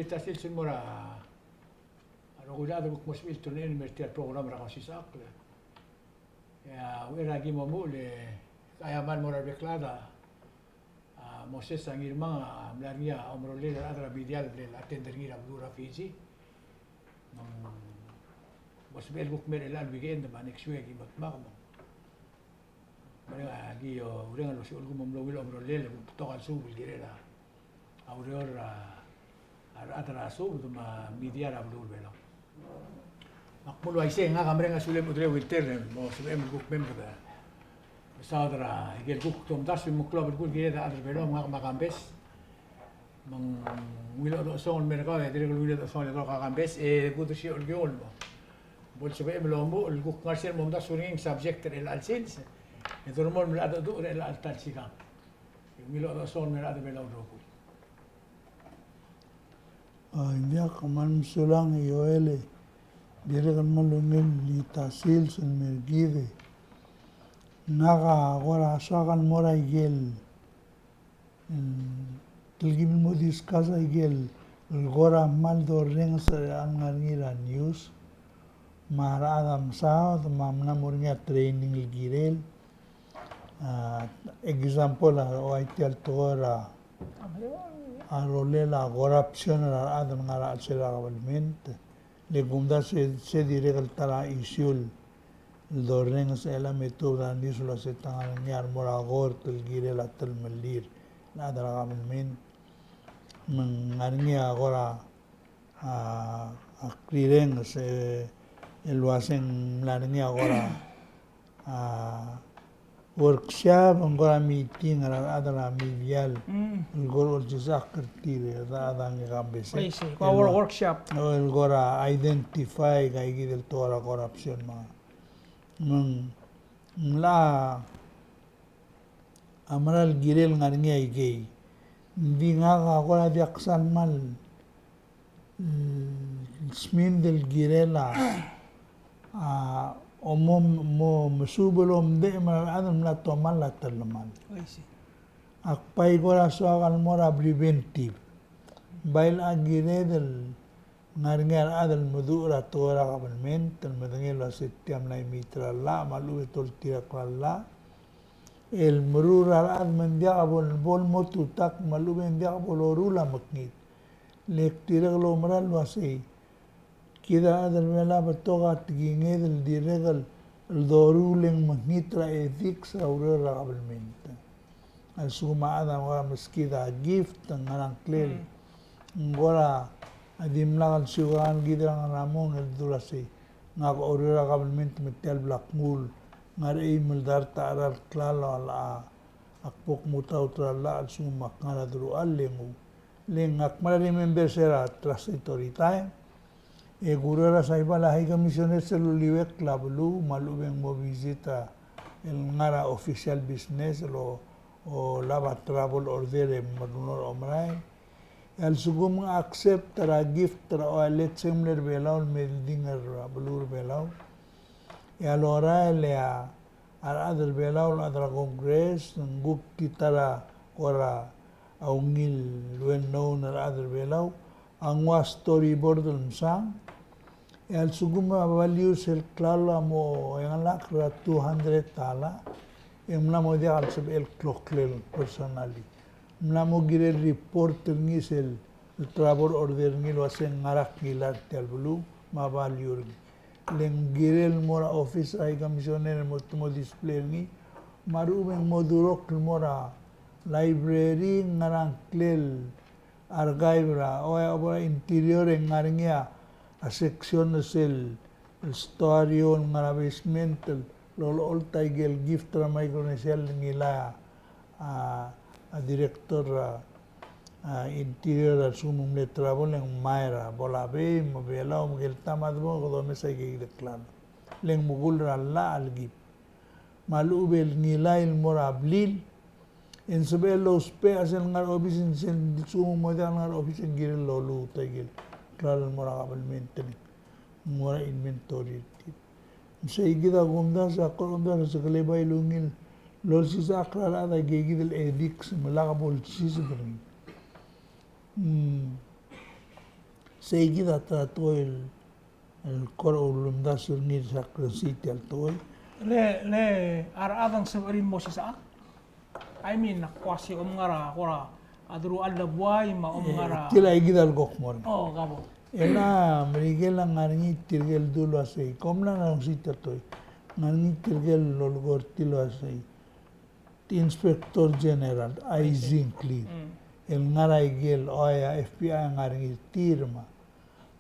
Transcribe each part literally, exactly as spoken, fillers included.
Tia sils el mo er a rokui el chad el kuk mo sebechir el tune in el mer tia el program er a Kausisechakl. E a uchei er a ki mo omuchel e, a ia mal mo er a rebek el chad a, a Moses a Ngirmang a mla er ngii a omerolel a rechad er a media el bla le attend er ngii er a beluu er a Fiji. Me ng mo sebechel el kuk mei er chelecha el weekend me a next week e ki mo dmak me ng Mereng a ki, o, ureng el osiik el kuk mo mlo ungil omerolel, e kuk betok a lesuub el kirel a ureor er a, a rechad er a subed me a media er a beluu er a Belau. Me ak mo uaisei, ngak a mereng a sulem Audrey Winter el mo sebechem el kuk members er a, mesaod er a ikel kuk tomdasu el mo klou a belkul el kired a rechad er a Belau, me ngak me a Kambes. Me ng ungil chodechosong el mer kau, e dirrek el ungil chodechosong el kau Kambes, e kuk di osiik el kuk mo bo lsebechem el omuchel el kuk ngar er sel momdasu er ngii el subject er chelecha el sils, e dolemolem el mengedecheduch er chelecha el ta el sikang. E ungil chodechosong el mer a rechad er a Belau el rokui. A, ng diak, kmal mesulang Joel, e dirrek el kmal ungil el ta el sils el mer kid. Ngak a kora soak el mo er a ikel Mm, telkib el mo discuss a ikel, el kora kmal dorrenges er a ngar er ngii er a news. Me a rechad a mesaod, me a mla mo er ngii a training el kirel. A, example a, ua tia el tekoi er a, a rolel a corruption er a rechad el ngar er a chelsel a government. Le kumdasu e se dirrek el ta er a issue el dorrenges er chelechang me tuobed er a news el uase te ngar er ngii a remo er a court el kirel a telemellii el chad er a government. Me ng ngar er ngii a kora, a, a krirrenges, e, el uase ng mla er ngii a kora a, workshop, ng kora meeting er a rechad er a media el kora olsisechakl er tir, e rechad a ngii Kambes. Oi, sei. Kora workshop. O, el kora identify aikakid el tekoi er a corruption me a. Me ng mla a mera el kirel ngar er ngii aikei. Ng di ngak a kora diak sal kmal mm, smind el kirel a, a, o mo, mo mesuub el omdechem er a rechad el mla tomall a telemall. Oi, sei. Ak bai kora soak el mo er a preventive. Bai locha kired el ngar er ngii a rechad el meduch er a tekoi er a government, el medengei el uase tia mla imiit er a llach, me a lechub e te oltirakl er a llach. El meruul er a rechad me ng diak bo, bo lmo tutakl, me a lechub e ng diak bo loruul a mekngit. Le ak dirrek el oumera el uasei, kid a rechad er a Belau a betok a tekinged el dirrek el doruul e ng mekngit er a ethics er a ureor er a government. A lsekum a chad a kora meskid a gift, ng ngerang klel. Ng kora a dimlak el siukang kid er a ngar er a mong el dul uasei, ngak a oureor er a government me tia el blak nguu el ngar er a eim el dart a cheral klalo a locha ak bo kmutaut er a llach a lsekum ak ngar er a deruchall e nguu. Le ngak a kmal remember er se er a transitory time. E kureor er a Saipan a High Commissioner sel uliuekl a beluu, me a lechub e ng mo visit a, el ngar er a official business, el o, olab a travel order e merreder er a omerael. E a lsekum ng accept er a gift er a, o, let's say ng mle er a Belau el me oldingel er a beluu er a Belau. E a lorael e a a rechad er a Belau el chad er a Congress, ng kuk di ta er a kora ungil well known er a rechad er a Belau, a nguu a storyboard el msang, e a lsekum a value er sel klalo a mo chengelakl er a two hundred dollar, e ng mla mo diak el sebechel el kloklel personally. Ng mla mo kirel report er ngii sel travel order er ngii el uasei ng ngar er a kngilai er tia el beluu me a value er ngii. Le ng kirel el mo er a office er a High Commissioner el mo, mo display er ngii, me a lechub e ng mo durokl el mo er a library, ng ngar er a ngklel archive er a, o, o, er a Interior e ng ngar er ngii a section er sel el story el ngar er a basement el olecholt a ikel gift er a Micronesia el ngilai a, a, a director er a, a, Interior a lsekum ng mle travel e ng mei er a bo labei me a Belau me a ikel ta me a debo kede omes a ikeikid el klalo. Le ng mekull er a llach el gift. Me a lechub e ng ngilai el mo er a blil, e ng sebechel el ousbech a sel ngar er a office, e ng sel lsekum ng mo diak el ngar er a office e ng kirel el loluut a ikel klalo el mo er a kabelment el mo er a inventory er tir. Me sei kid a kumdasu, a kora kumdasu a sekelei bai el ungil el olsisechakl er a rechad a ikeikid el ethics me lak bo lsiseb er ngii. Mm. Sei kid a ta tekoi el, el kora ulemdasu er ngii el sak er sei tia el tekoi. Le, le a rechad a ng sebechir el mo sisechakl? I mean, ak uasei kom ngar er a, kora, a deruchall a buai me a kom ngar er a. Tia el kid a lekuk mo er ngii. Oh, kabo. E a Merikel a ngar er ngii tirke el dulu el uasei, kom mla ngar er sei tia el tekoi. Ngar er ngii tirke el lolekoi er tir el uasei Inspector General, Aisling Cleary. Mm. El ngar er a ikel, oi, a F B I a ngar er ngii tir me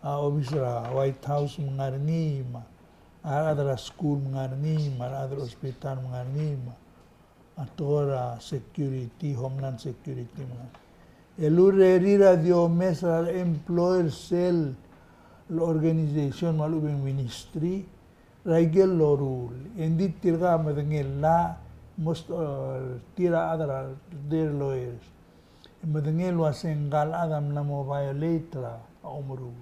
a obis er a White House me a ngar er ngii me a rechad er a skuul me a ngar er ngii me a rechad er a hospital me a ngar er ngii me a tekoi er a security, Homeland Security me a ngar er ngii. El urerir a di omes er a employer er sel organization me a lechub e ng ministry er a ikel loruul. E ng di tirka a medengei el llach, most, uh, tir a chad er a, their lawyers. E medengei el uasei ngka el chad a mla mo violate er a omeruul.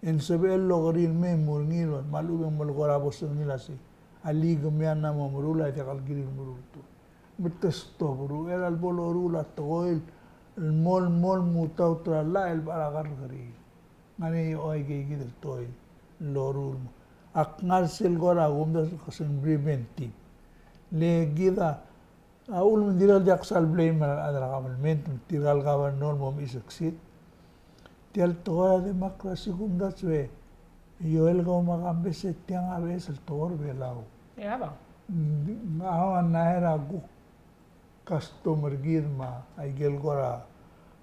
E ng sebechel el okerir el mei me mo er ngii el, me a lechub e ng melekoi er a bos er ngii el uasei, a lii kemiu a mla mo meruul a diak el kirir el meruul er tir. Me te stop er a uchei er a lebo loruul a tekoi el mo, mo, mo mutaut er a llach el bo er a kerrekeriil. Ngar er ngii a ua ikei kid el tekoi el loruul. Ak ngar sel kora kumdasu el kmo se ng preventive. Le kid a, a uchul me ng dirrek el diak sal blame er a rechad er a government, tirka el governor el mo mei succeed. Tia el tekoi er a democracy kumdasu e, Joel, kau me a Kambes, e tiang a beches el tekoi er a Belau. Ia, bang. Ng, a, a ngar er a kuk custom er kid me a ikel kora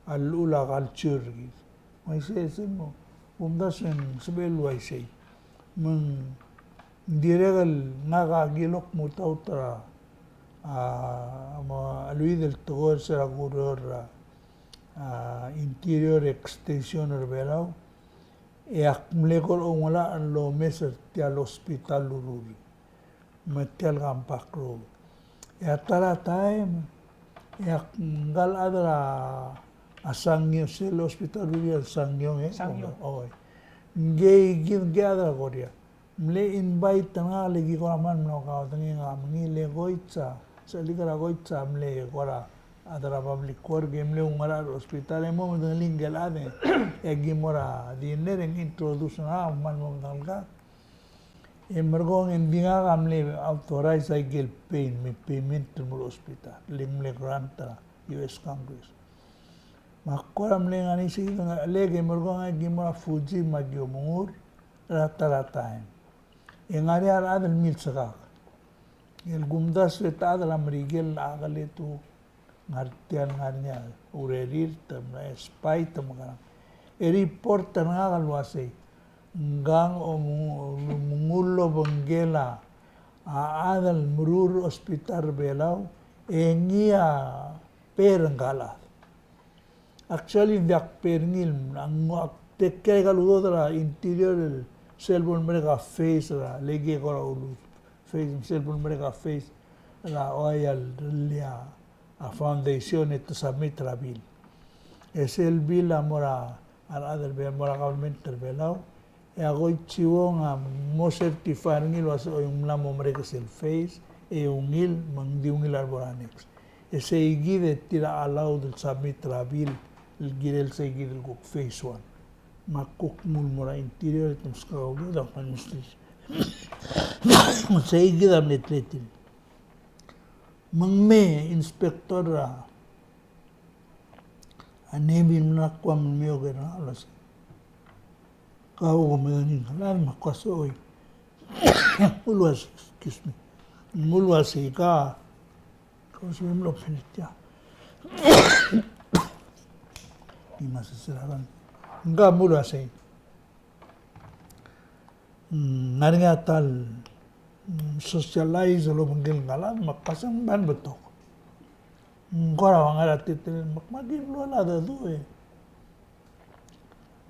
llechul a culture er kid. Me isei, isei mo, kumdasu e ng sebechel el uaisei. Me ng dirrek el ngak a kilok mutaut er a, a, me a cheleuid el tekoi er se er a kureor er a, a, Interior Extension er a Belau, e ak mle kora oungerachel el omes er tia el hospital el urerir me tia el Compact Road. E a ta er a taem, e ak ngka el chad er a, a Sangiong, sel hospital el urerir a Sangiong, e? Sangiong. Oi. Ngii kid, ngii a chad er a Korea. Mle invite er ngak le ki kora mla mo kaodengei ngak me ngii le Koitsa, sel lik er a Koitsa a mle kora chad er a public work, e mle oungerachel er a hospital, e mo medengelii ngike el chad e ki mo er a dinner e ng introduce er ngak me mla mo medengelkak. E merekong e ng di ngak a mle authorize a ikel pay, me payment el mo er a hospital, le ng mle grant er a U S Congress. Me ak kora mle ngar er ngii se kid a ngerechelek e merekong e ki mo er a Fuji me aki omengur er a ta er a taem. E ngar er ngii a rechad el milsekak el kumdasu e te chad er a Merikel a keletuu ngar tia el ngar er ngii a urerir te mla spy te mekerang. E report er ngak el uasei, ngkang omengu-, omengull el obengkel a chad el meruul er a hospital er a Belau, e ngii a pay er ngka el chad. Actually, ng diak pay er ngii el, ng, ak take care a ikal udoud er a Interior el sel bo lemerek a phase er a, le kora ulul phase, sel bo lemerek a phase er a ua ia el, a foundation e te submit er a bill. E sel bill a mo er a, a rechad er a Be-, mo er a government er a Belau, e a Koichi Wong a mo certify er ngii el uasei ng mla mo merek sel phase, e ungil, me ng di ungil a lebo er a next. E sei kid e tir a allowed el submit er a bill el kirel sei kid el kuk phase one. Me a kuk mla mo er a Interior e te meskak a udoud a kmal mesterir. Sei kid a mle teletelel. Me ng mei a inspector er a, a Navy el mla kuk mei oker er ngak el uasei, "Kau ko medengei ngka el chad?" Me ak uasei, "Oi." Ng uasei, excuse me. Ng uasei, "Ka, ka sebechem el open er tia?" Ng mla sesei er a rang. Ngka a mo uasei, "Mm, ng ngar er ngii a ta el, mm, socialize el obengkel ngka el chad?" Me ak uasei, "Ng bai betok." Ng kora ua ngera a teletelel, me ak, me aki mlo el a dedu e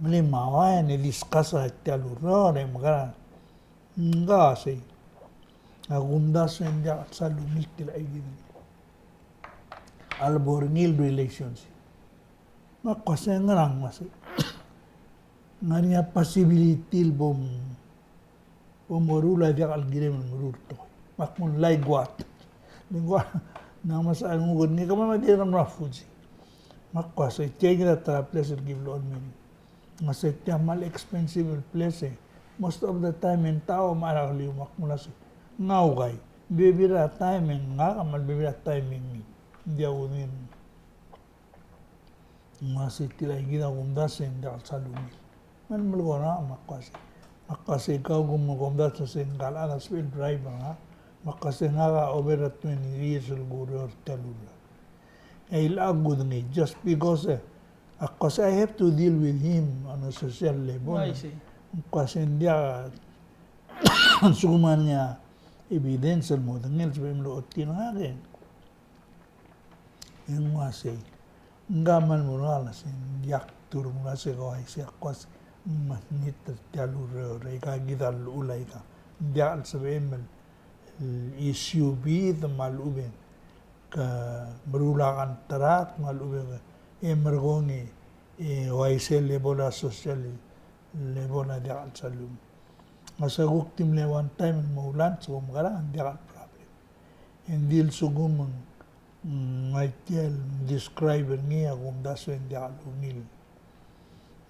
mle mauain e discuss er tia el ureor e mekerang. Ngka a uasei, "A kumdasu e ng diak el sal ungil tia el chad er kid a lebo er ngii el relationship." Me ak uasei, "Ngerang?" Me a uasei, "Ng ngar er ngii a possibility el bo m-, bo moruul a diak el kirem el meruul er a tekoi." Me ak nguu el, "Like what?" Like what? Ng mesa a nguk er ngii, "Kemam a dirrek el mo er a Fuji." Me ak uasei, "Tia kid a ta er a place el ki blo el mei er ngii." Ng uasei tia kmal expensive el place e. Most of the time e ng techa a omechar a keliu me ak mla uasei, ngak a ukai. Bebil er a taem e ngak a kmal bebil er a taem e ngii. Ng diak kudengei. Ng uasei tirka kid a kumdasu e ng diak el sal ungil. Me ng melekoi er ngak me ak uasei, me ak uasei kau, kom, kumdasu e ng kau a sebechel el driver er ngak. Me ak uasei ngak a over twenty years el kureor er tia el ureor. E ilecha kudengei, just because, e, ak uasei I have to deal with him on a social level. I see. Ak uasei ng diak, a lsekum a ngar er ngii a evidence el modengei el sebechem el ochotii er ngak e E ng uasei, ng kmal mo er ngak el uasei, ng diak, turung el uasei, ko uaisei, ak uasei, ng mekngit er tia el ureor, e aika kid a llechul aika. Ng diak el sebechem el issue bid me a lechub e ke meruul a contract me a lechub e ke, e merekong e, e uaisei el level a social, level a diak el sal ungil. Me se kuk di mle one time el mo ulans, kom mekerang, ng diak el problem. E ng di lsekum ng, mm, ngai tia el describe er ngii a kumdasu e ng diak el ungil.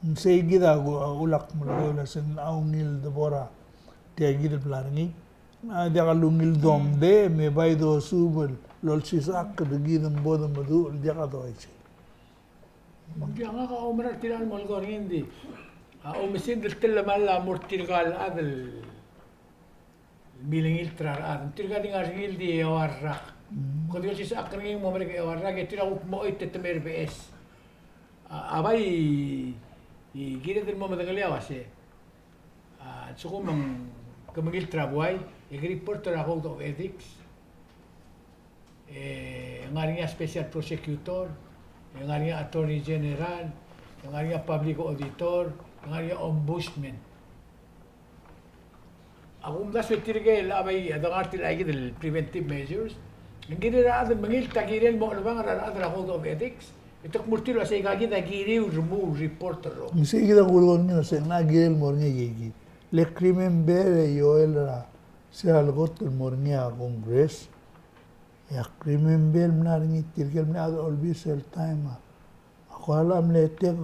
Ng sei kid a ku-, a ulak melekoi el uasei ng ungil de bo er a tia kid el bla er ngii. A diak el ungil domdechem, me bai dosuub el olsisechakl er kid me bo de meduch el diak a doisei. Ng diak, ngak a oumera er tirka el melekoi er ngii, ng di a oumesingd el telemall a mo er tirka el chad el milengilt er a rechad. Tirka di ngar er ngii el di eua el rak. Mm. Kede di olsisechakl er ngii el mo merek eua el rak, e tirka kuk mo choit e te mei er a beches. A, a bai, e, kired el mo medengelii a uasei, a, lsekum ng kemengilt er a buai, e ke report er a Code of Ethics. E ng ngar er ngii a special prosecutor, e ng ngar er ngii a attorney general, e ng ngar er ngii a public auditor, e ng ngar er ngii a ombudsman. A kumdasu e tirke el bai a dengar er tirka kid el preventive measures. Ng kirir a chad el mengilt a kirel el mo chelebangel er a rechad er a Code of Ethics. E te kmo er tir el uasei aika kid a kiriu el remuul report er a rokui. Ng sei kid a kulekoi er ngii el uasei ng kirel el mo er ngii aika kid. Le ak remember e Joel er a, se er a lekot el mo er ngii a Congress. E ak remember el mla er ngii tirke el mle chad er a Olbiil sel taem a. Ak ua le mle tek,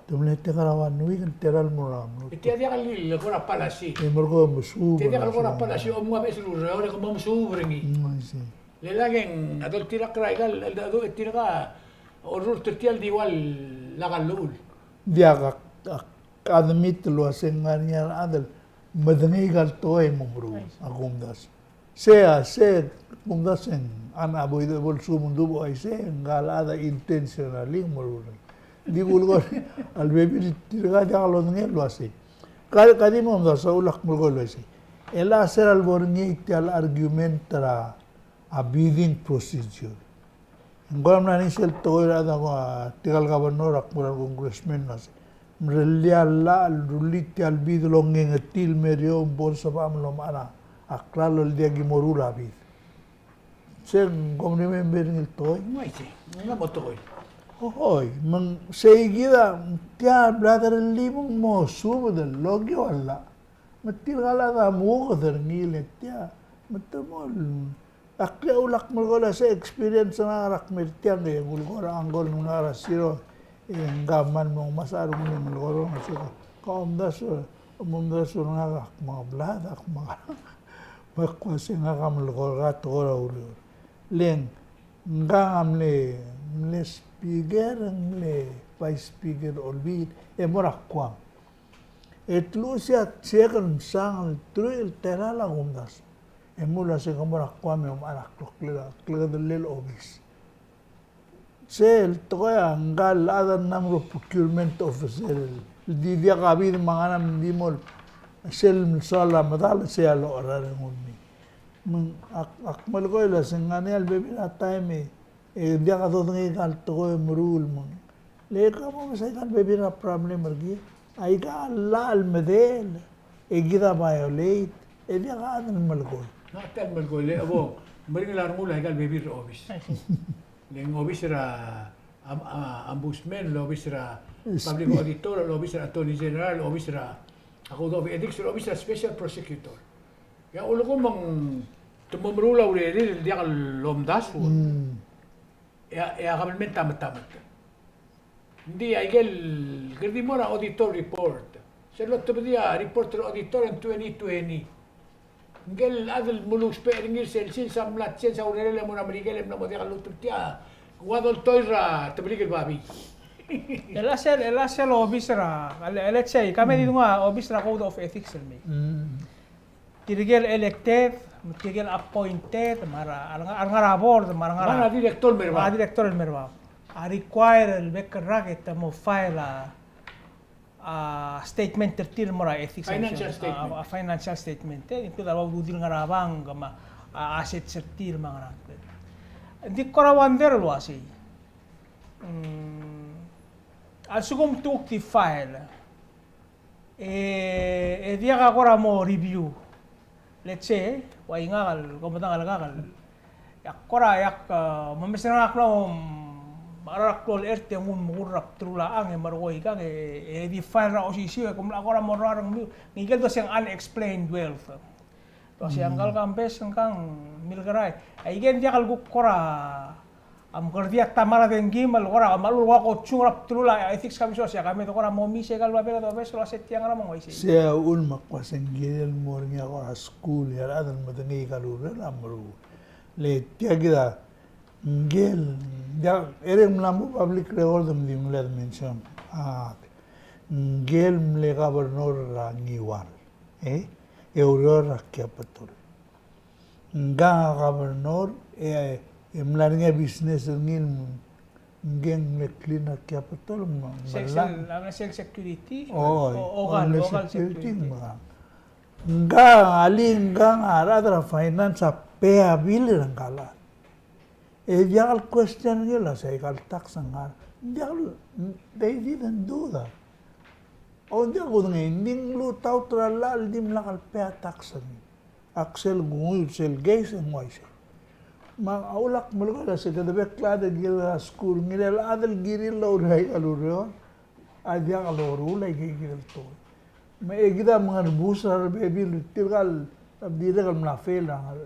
te mle tek er a one week, ng tela el mo er a mlo. E tia diak el kora policy. E merekong e mesuub. Tia diak el kora policy, omko a beches el ureor e ke mo mesuub er ngii. Mm, I see. Le lak e ng, a doltirakl er aika el, el, a doltirakl er tirka, orrurt er tia el di ua lak a llechul. Diak, ak, ak admit el uasei ng ngar er ngii a rechad el medengei aika el tekoi e mo meruul a kumdasu. Sei a, sei a kumdasu e ng unavoidable, lsekum ng duubech a uaisei, ngka el chad a intentionally ng meruul. Di kulekoi a lebebil er tirka a diak lodengei el uasei. Ka, ka di mo omdasu a ulak melekoi el uaisei. E le se er a lebo er ngii tia el argument er a, a bidding procedure. Ng kora mla er ngii sel tekoi er a, a, tirka el governor, ak mo er a congressman el uasei, mrellii a llach el rullii tia el bid el ongengetil me er eou me bo lsebecham el omechar a klalo el diak ki mo ruul a bid. Se ng kom remember er ngii el tekoi? Ng uaisei, ng mo tekoi. Oi, me ng sei kid a, tia el bla derellii me ng mo subed el okiu a llach. Me tirka el chad a muked er ngii el tia. Me te mo el, ak di ulak melekoi el uasei experience er ngak er a kmei er tiang e kulekoi er a uncle er ngak er a Siro. E ngka a mla mo ngmasech a rengul e melekoi er ngak el uasei, ka omdasu, omdasu er ngak, ak mo blad, ak mo, me ak uasei ngak a melekoi er a tekoi er a ureor. Le ngka a mle, mle speaker, mle vice speaker er a Olbiil, e mo er a Guam. E te luchesii a check el msang el truich el telael a kumdasu. E mle uasei ke mo er a Guam e omechar a kloklel, kloklel a obis. Sel tekoi a ngka el chad a mla mo er a procurement officer el di diak a bid me a ngar er ngii a di mo el sel soal a medal, sei a locherrar e ng ulmii. Me ng ak, ak melekoi el uasei ng ngar er ngii a lebebil er a taem e e diak a dodengei aika el tekoi e meruul me ng. Le ka mo mesa aika el bebil er a problem er kid, aika el llach el medechel e kid a violate, e diak a chad el melekoi. Ng diak el melekoi, le bo meringel a rengul aika el bebil er a obis. Le ng obis er a, am-, a, ombudsman, le obis er a public auditor, le obis er a attorney general, le obis er a code of ethics, le obis er a special prosecutor. E a ulekum ng te mo meruul a urerir el diak lomdasu. Mm. E a, e a government a metamet. Ng di aikel, kede di mo er a auditor report. Sel lotebedii a report er a auditor er a twenty twenty. Ngike el chad el muluusbech er ngii er sel sils a mla change a urerel e mo er a Merikel e mla mo diak lluut er tia. Ng ua doltoir er a tebelik el babii. E le sel, e le sel obis er a, le, let's say, ka me di nguu a obis er a Code of Ethics el mei. Mm. Tirke el elected, tirke el appointed, me a re, a re, a re ngar er a board, me a re ngar er a, me a re director el mer bab. A director el mer bab. A require el bek el rak e te mo file a a statement er tir el mo er a ethics. Financial commission, statement. A, a financial statement, e, include a ua ududir el ngar er a bank, me a, a assets er tir me a ngerang. Ng di kora wonder el uasei. Mm, a lsekum te kuk di file, e, e diak a kora mo review. Let's say, ua ngak el, ko medengei el ngak el, e ak kora, e ak, a, mo mes er ngak el, mm, me a rak el er tia e ng mo er a bdelul a chang e merekong e kang e, e di file er a osisiu e kom mla kora mo er a rengmiu, ngike el doseng unexplained wealth. Doseng ngkal kambes ngkang milkerai. Aike ng diak el kuk kora a mekerdii a ta me a dengki me a le kora, me a lechub e kora kotsu er a bdelul a ethics commission, se a kame de kora mo mei se kal babier a dobes el uase tia ngera me ng uaisei. Se a uchul me ak uase ng kirel el mo er ngii a kora skuul, e a rechad el medengei a kal urerel a meruul. Le tia kid a ngike el, diak, e ng mla mo public record me di ungil el mention. A, ngike el mle governor er a Ngiwal, e, e oureor er a Capitol. Ngkang a governor, e, e mla er ngii a business er ngii el, ngke ng mle clean a Capitol, me, sel, me sel, a, sel security, o, o, o, ogal, ogal security, security, me ngkang. Ngkang, alii ngkang a rechad er a finance a pay a bill er ngka el chad. E diak el question er ngii el uase aika el tax a ngar. Diak el, they didn't do that. O, ng diak kudengei, ng di ng lutaut er a llach el dimlak el pay a tax er ngii. Ak sel kunguiu sel case e ng uaisei. Me a ulak melekoi el uase kede bek el chad el kirel a skuul, ngike el chad el kirir el oureor aika el ureor a diak loruul aike kid el tekoi. Me e kid a mengerebus er a rebebil er tirka el dirrek el mla fail er a ngar.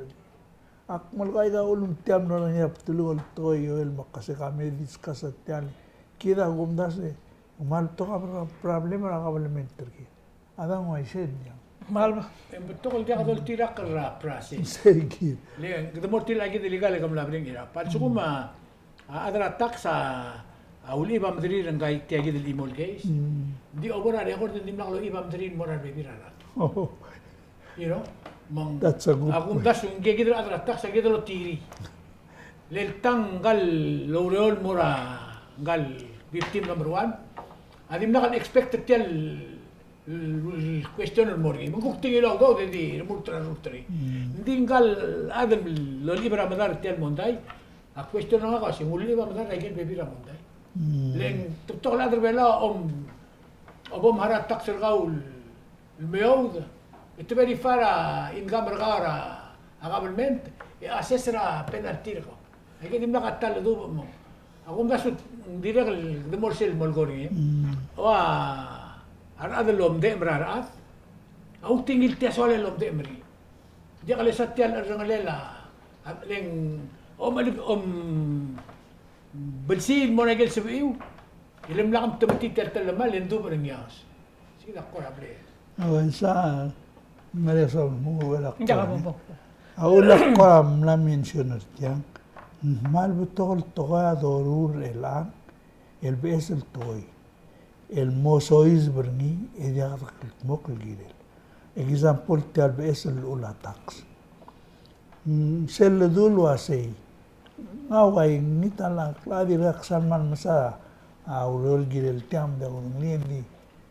Ak melekoi aika ulemtiam el ngar er ngii a bdeluk el tekoi el oel me ak uase ka me discuss er tiang. Kid a kumdasu e ng kmal betok a problem er a government er kid. A dang uaisei el diang. Kmal be-, e ng betok el diak doltirakl er a process. Sei kid. Le, kede mo er tia el kid el ikal e ke mla bring it up. A lsekum a, a chad er a tax a, a ulechib a mederir er ngka tia kid el chimo el case. Mm. Ng di obo er a record e ng dimlak lochib a mederir el mo er a rebebil er a rechad. Oh. You know? Me ng, that's a good, a kumdasu ng kid el chad er a tax a kid el otirii. Le ng tang ngka el oureor el mo er a ngka el victim number one a dimlak el expect er tia el, el question el mo er ngii. Me ng kuk di ngilai a udoud e di remurt er a rurt er ngii. Mm. Ng di ngka el chad el olechib er a medal er tia el mondai a question er ngak a uase ng ulechib a medal er aike el bebil er a mondai. Mm. Le ng te betok el chad er a Belau a om, a bo mharau a tax er kau el meoud, e te verify er a income er kau er a government, e assess er a penalty er kau. Aike dimlak a ta el dubech me. A kumdasu ng dirrek el kede mo er sel molekoi er ngii. Mm. Ua, a rechad el omdechem er a rechad a ultingil tia soal el omdechem er ngii. Diak lesa tia el cherrengelel a, a, le ng, om, om, belsii el mo er aike el sebechiu, e le mla kmtemetii tia el telemall e ng dubech er a ngiaos. Sei kid a kora blei. A uaisei a, ng ngar er ngii a soal mo, ng ua lak. Ng diak a bo, bo. A ulak kora mla mention er tiang, ng kmal betok el tekoi a doruul er chelechang el beches el tekoi el mo soiseb er ngii e diak dekldmokl el kirel. Example, tia el beches el llechul a tax. Mm, sel ledu el uasei, ng ua ngii ta el klechad e dirkak sal kmal mesa a ureor el kirel tiang me ng diak kudengelii, ng di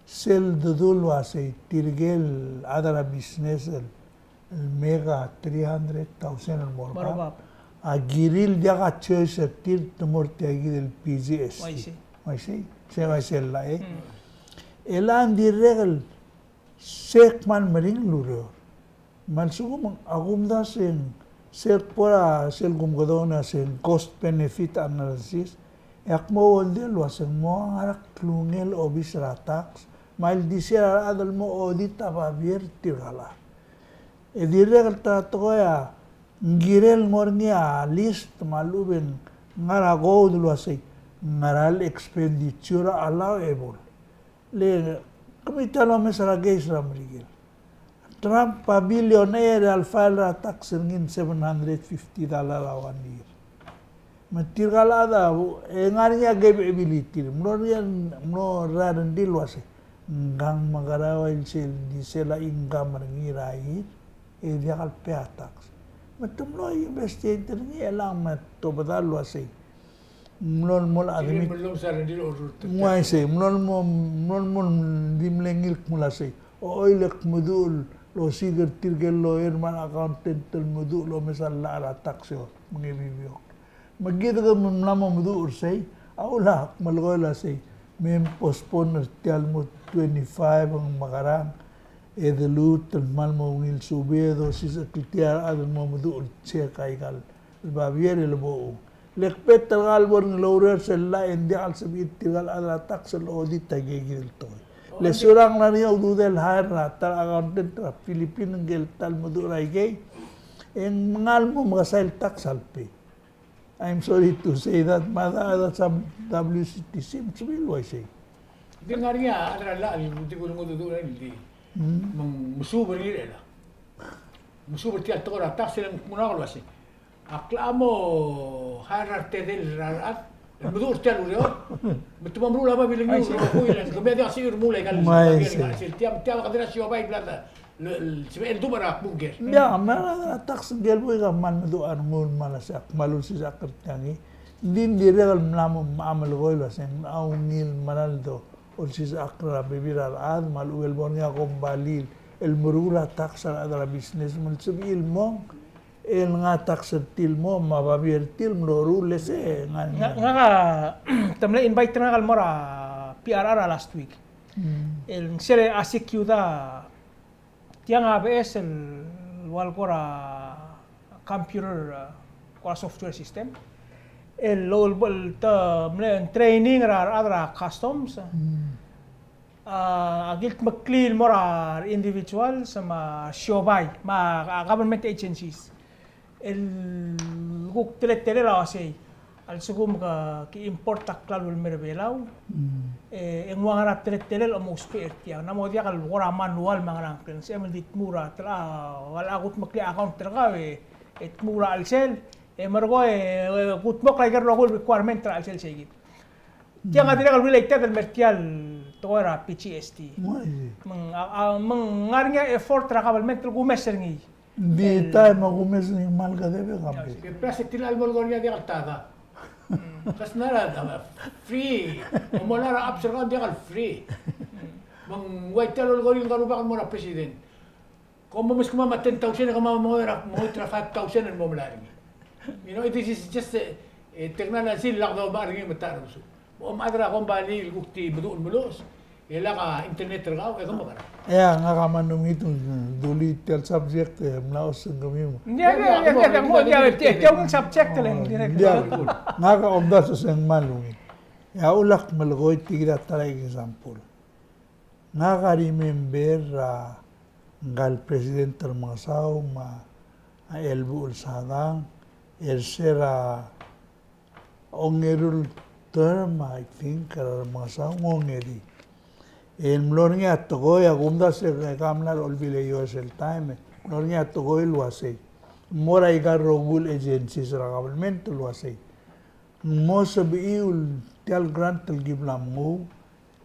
sel ledu el uasei tirke el chad er a business el el make a three hundred thousand el mo er bab, mo er bab, a kirir el diak a choice er tir el te mo er tia kid el P G S T. Uaisei. Uaisei, se uaisei el llach, e. Mm. E le ng dirrek el se kmal meringel el ureor. Me a lsekum a kumdasu e ng sel kbo er a sel kumdasu a se ng cost benefit analysis, e ak mo wonder el uasei ng mo ngar er a klungel obis er a tax me a ildisel a rechad el mo audit a babier er tirka el chad. E dirrek el ta er a tekoi a ng kirel el mo er ngii a list me a lechub e ng ngar er a code el uasei Ngera el expenditure a allowable. Le, kemiu a lomes er a case er a Merikel. Trump a billionaire a le file er a tax er ngii el seven hundred fifty dollar a one year. Me tirka el chad a, e ng ngar er ngii a capability, mlo er ngii a, mlo er a rengrir el uasei, ng kang mekerang el sel di sel a income er ngii er a year, e diak el pay a tax. Me te mlo investigate er ngii e chelechang me te obedul el uasei, ng mlo el mo admit. Ng uaisei, ng mlo el mo, ng mlo el mo di mle ngilk el uasei, ochoi, e le kmeduch el osiik er tirke el lawyer me a accountant el meduch el omes a llach er a tax e mengebibiok. Me kid a kmal mla mo meduch er sei, a uchul ak melekoi el uasei, me postpone er tia el mo twenty-five e ng mekerang, e de luut el kmal mo ungil subed e osisechekl tia el chad el mo meduch el check aika el babier el bo. Le kbet er kau el bo er ngii el oureor sel llach e ng diak el sebechir tirka el chad er a tax el audit aikei kid el tekoi. Le se er a ngar er ngii a ududel el hire er a ta el accountant er a Philippines ngike el ta el meduch er aikei, e ng kmal mo mekesai el tax a le pay. I'm sorry to say that, me a da, da some W C T C, me sebechir el uaisei. Di ngar er ngii a chad er a llach el di kulengodech el di. Mm. Me ng mesuub er ngii er chelechang. Mesuub er tia el tekoi er a tax e le ng kmo ngak el uasei, ak locha mo hire er a retedel er a rechad el meduch er tia el ureor. Me te mo meruul a babilngir el rokui el kemiu a diak el sebechir el remuul aika el babier el ngar er sel tia, me tia a kede er a siobai el bla de, le, le, sebechel el duubech er a kbunker. Ng diak, me a rechad er a tax ngike el buik a kmal meduch a rengul me a lsebechek, kmal ulsisechakl er tiang. Ng di, ng dirrek el mla mo melekoi el uasei ng locha ungil el mera el do olsisechakl er a bebil er a rechad me a lechub e le bo er ngii a kombalii el meruul a tax er a rechad er a business me ng sebechir el mong el ngar er a tax er tir el mo, me a babier er tir el mlo ruul, le se ngar er ngii. Ngak, ngak a te mle invite er ngak el mo er a P R R a last week. Mm. El ng sel a C Q da tiang a beches el ua el kora computer, uh, kora software system. El, el, el te mle training er a, er a customs. Mm. A, a kildmeklii el mo er a individuals me a siobai, me a government agencies. El kuk teletelel a uasei, a lsekum ke, ke import a klalo el mei er a Belau, mm, e, e ng ua ngera teletelel a mo ousbech er tiang. Ng mo diak el kora manual me a ngerang, kede sebechem el di tmuu er a, te locha, a, a kudmeklii a account er kau, e, e tmuu er a chelsel, e merekong, e, e kudmokl aike el rokui el requirement er a chelsel seikid. Tiang a dirrek el related el mer tia el tekoi er a P G S T. Me ng, a, a, me ng ngar er ngii a effort er a government el kumes er ngii. Ng di taem a kumes er ngii me a le kedeb e kambes. Ke plus e tilecha el mo el kora diak el tada. Because ng ngar er a free. Mo mla er a apps er kau ng diak el free. Me ng ua tia el olekoi er ngii el ngar er a rubak el mo er a president. Kom mo meskemam a ten thousand, e kemam a mo er a, mo er a five thousand el mo melai er ngii. You know, this is just a, a technology el lak doba er ngii me ta er a usu. Bo mchad er a kombalii el kuk di meduch el meluches, e lak a internet er kau, e ke mekerang. Ia, ngak a kmal ungil el dulii tia el subject, e mla osengkemiu. Ia, ia, ia, ia, ia, ia, tia, tia el subject el, oh, direct. Ia, ngak a omdasu e ng kmal ungil. Ia, a ulak melekoi tia kid a ta er a example. Ngak a remember er a ngka el President Remengesau me a Elbuchel Sadang, er se er a ongeru el term, I think, er a Remengesau, ng ongedei. E ng mlo er ngii a tekoi, a kumdasu e ke mla er a Olbiil er a U S el taem, e ng mlo er ngii a tekoi el uasei, mo er aika el rokui el agencies er a government el uasei, ng mo sebechiu el tia el grant el ki bla menguu,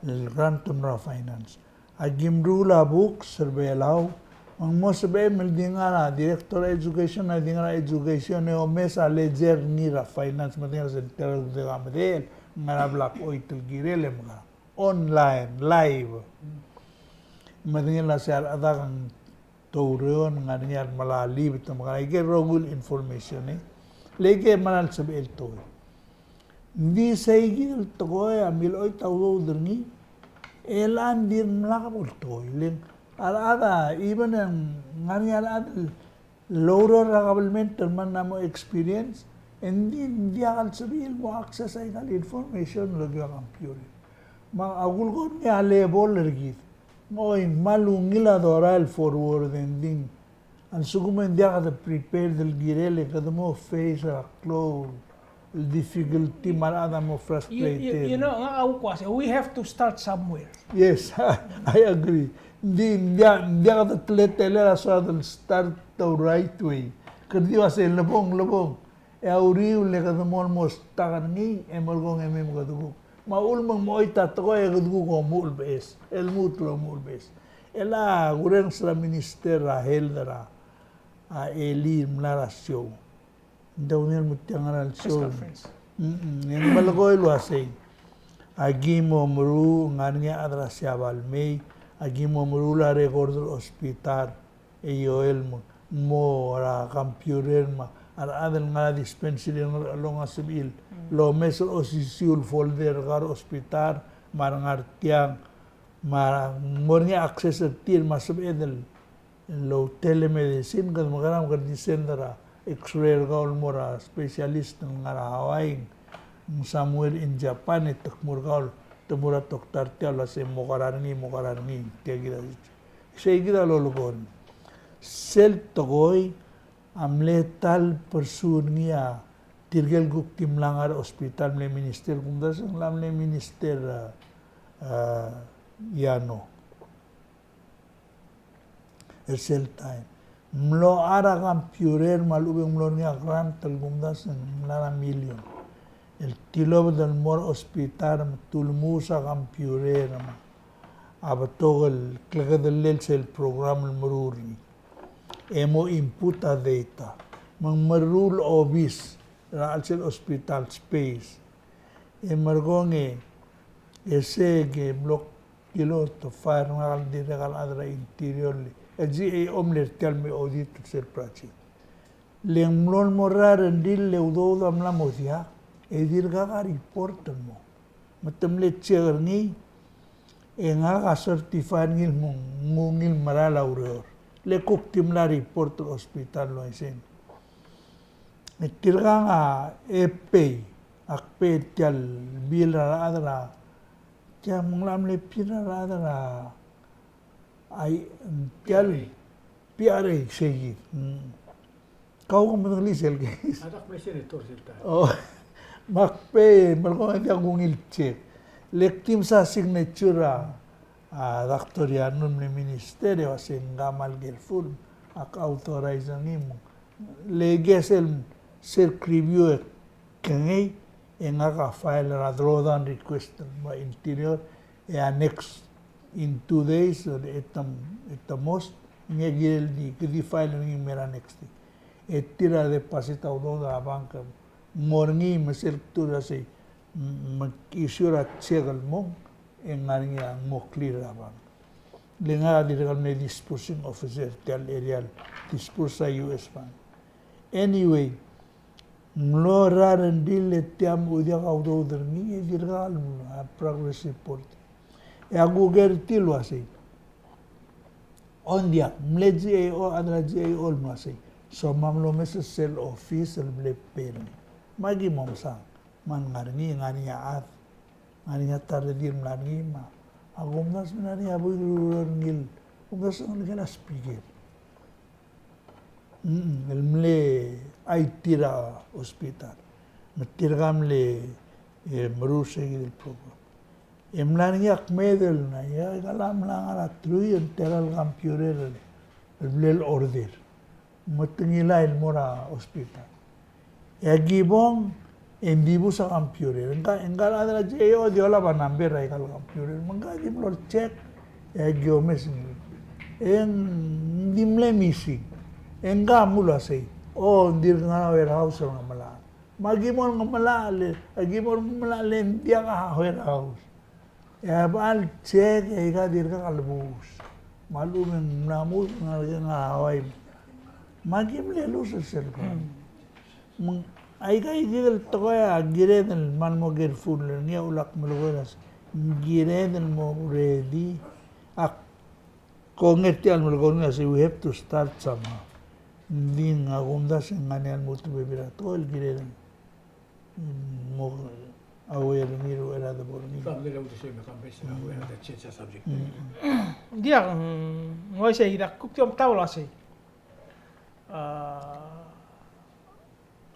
el grant el mo er a finance. Aki meruul a books er a Belau, me ng mo sebechem el di ngar er a Director of Education, a di ngar er a education e omes a ledger er ngii er a finance, me a di ngar er a center el di ka medechel, ngar er a bla kchoit el kirel e mekerang. Online, live. Me a di ngar er a se a rechad a kang toureor, ng ngar er ngii a remelai a libet, me ng ngar er ngii aike el rokui el information, e. Le aike el mera el sebechel el tekoi. Ng di seikid el tekoi a milechoit a udoud er ngii, e le ng di mlak bo el tekoi. Le a rechad a, even e ng ngar er ngii a rechad el oureor er a government el mla mo experience, e ng di, ng diak el sebechir el mo access aika el information el okiu a computer. Me a kulekoi er ngii a level er kid. Oi, ng kmal ungil a dorael el forward e ng di a lsekum e ng diak de prepared el kirel e kede mo face er a klou el difficulty me a rechad a mo frustrated. You, you, you know, ngak a kuk uase, we have to start somewhere. Yes, I agree. Ng di, ng diak, ng diak de teletelel a soad el start the right way. Kede di uase lebong, lebong. E a uriul e kede mo, mo stuck er ngii, e merekong e mei me kede kuk. Me a uchul me ng mo choit a tekoi e kede kuk omuchel beches. E lmuut el omuchel beches. E le a kurenges er a Minister er a Health er a, a Eli el mla er a show. Ng di ungil me tiang er a show. Press conference. Mm-mm. E ng melekoi el uasei. Aki mo meruul, ngar er ngii a chad er a Siabal el mei, aki mo meruul a record er a hospital, e ioel mo, mo er a computer me a rechad el ngar er a dispensary el ngar er a chelechang a sebechir el omes er a osisiu el folder er kau er a hospital, me a rengar tiang, me a mo er ngii a access er tir me a sebeched el el ou telemedicine, kede mekerang me kede di send er a X-ray er kau el mo er a specialist el ngar er a Hawaii, ng somewhere in Japan, e te kmu er kau, te kmu er a doctor tia el uase mo kerar er ngii, mo kerar er ngii, tia kid a, sei kid a lolekoi. Sel tekoi a mle ta el pursue er ngii a tirke el kuk di mla ngar er a hospital, mle minister, kumdasu ng mla mle minister, a, a, Yano. Er sel taem. Mlo er a computer me a lechub e ng mlo er ngii a grant el kumdasu ng mla er a million. El tilobed el mo er a hospital me te ulemuus a computer me a betok el klekedellel sel program el meruul er ngii. E mo input a data. Me ng meruul a obis er a chelsel hospital space. E merekong e, e se ke mlo kilo te fire ngak el dirrek el chad er a Interior, e GAO a mle er tia el me audit er sel project. Le ng mlo el mo er a rengrir e udoud a mla mo diak, e dirkak a report el mo. Me te mle check er ngii, e ngak a certify er ngii el mo ng ungil merael a ureor. Le kuk di mla report er a hospital el uaisei. E tirkang a, e pay, ak pay tia el bill er a rechad er a, tia me ng locha mle bill er a rechad er a, ai, tia el P R A, sei kid. Mm. Kau ke medengelii sel case. A dak mle senator sel taem. Oh, me ak pay, merekong e diak kungil check. Le ak di mesa signature a, a, Doctor Yano el mle minister, e uasei ngak a kmal careful, ak authorize er ngii me ng Le ke sel, sel review e kengei, e ngak a file er a drawdown request er a Interior, e a next in two days, or at the, at the most, ng kirel di, ke di file er ngii me er a next day. E tir a deposit a udoud er a bank, mo er ngii me sel kdu er a sei, me issue er a check el mong, e ng ngar er ngii a mo clear er a bank. Le ngak a dirrek el mle disbursing officer er tia el area el disburse a U S bank. Anyway, ng mlo er a rengrir e tia me ng diak a udoud er ngii, e dirkak el progress report. E a kuk er tir el uasei, ng diak, mle GAO, a chad er a GAO el mle uasei, soam a mlo omes er sel office el mle pay er ngii. Me aki mo mesang, me ng ngar er ngii, ngar er ngii a chad. Ngar er ngii a ta el redil el mla er ngii me a kumdasu me ng ngar er ngii a buik el ureor er ngii el kumdasu el ngelekel a speaker. Mm, el mle I T er a hospital. Me tirka mle, e, meruul sei kid el program. E mla er ngii a kmeed el ngar er ngii a, e kala mla ngar er a truich el tela el computer el, el mle order. Me te ngilai el mo er a hospital. E aki bong, e ng dibus a computer. Ngka, ngka el chad er a GAO a di olab a number er aika el computer. Me ngka a di mlo check, e aki omes ngii. E ng di mle missing. E ngka a mlo uasei, o, ng dirk ngar er a warehouse el ngemelachel. Me aki mo el ngemelachel, aki mo el ngemelachel e ng diak a warehouse. E a bal check e aika dirkak a lebus. Me a lechub e ng mla mo ngar er ngii a Hawaii. Me aki mle lose er sel ko. Me aika ikid el tekoi a kired el kmal mo careful er ngii, a ulak melekoi el uasei, kired el mo ready. Ak Ko ngar er tia el melekoi el uasei, we have to start somehow. Ng di ngak a kumdasu e ng ngar er ngii a lmuut el bebil er a tekoi el kirel mo aware er ngii er a uchei er a debo er ngii. Mm. Ng diak, mm, ng uaisei, ak kuk di omtab el uasei. A,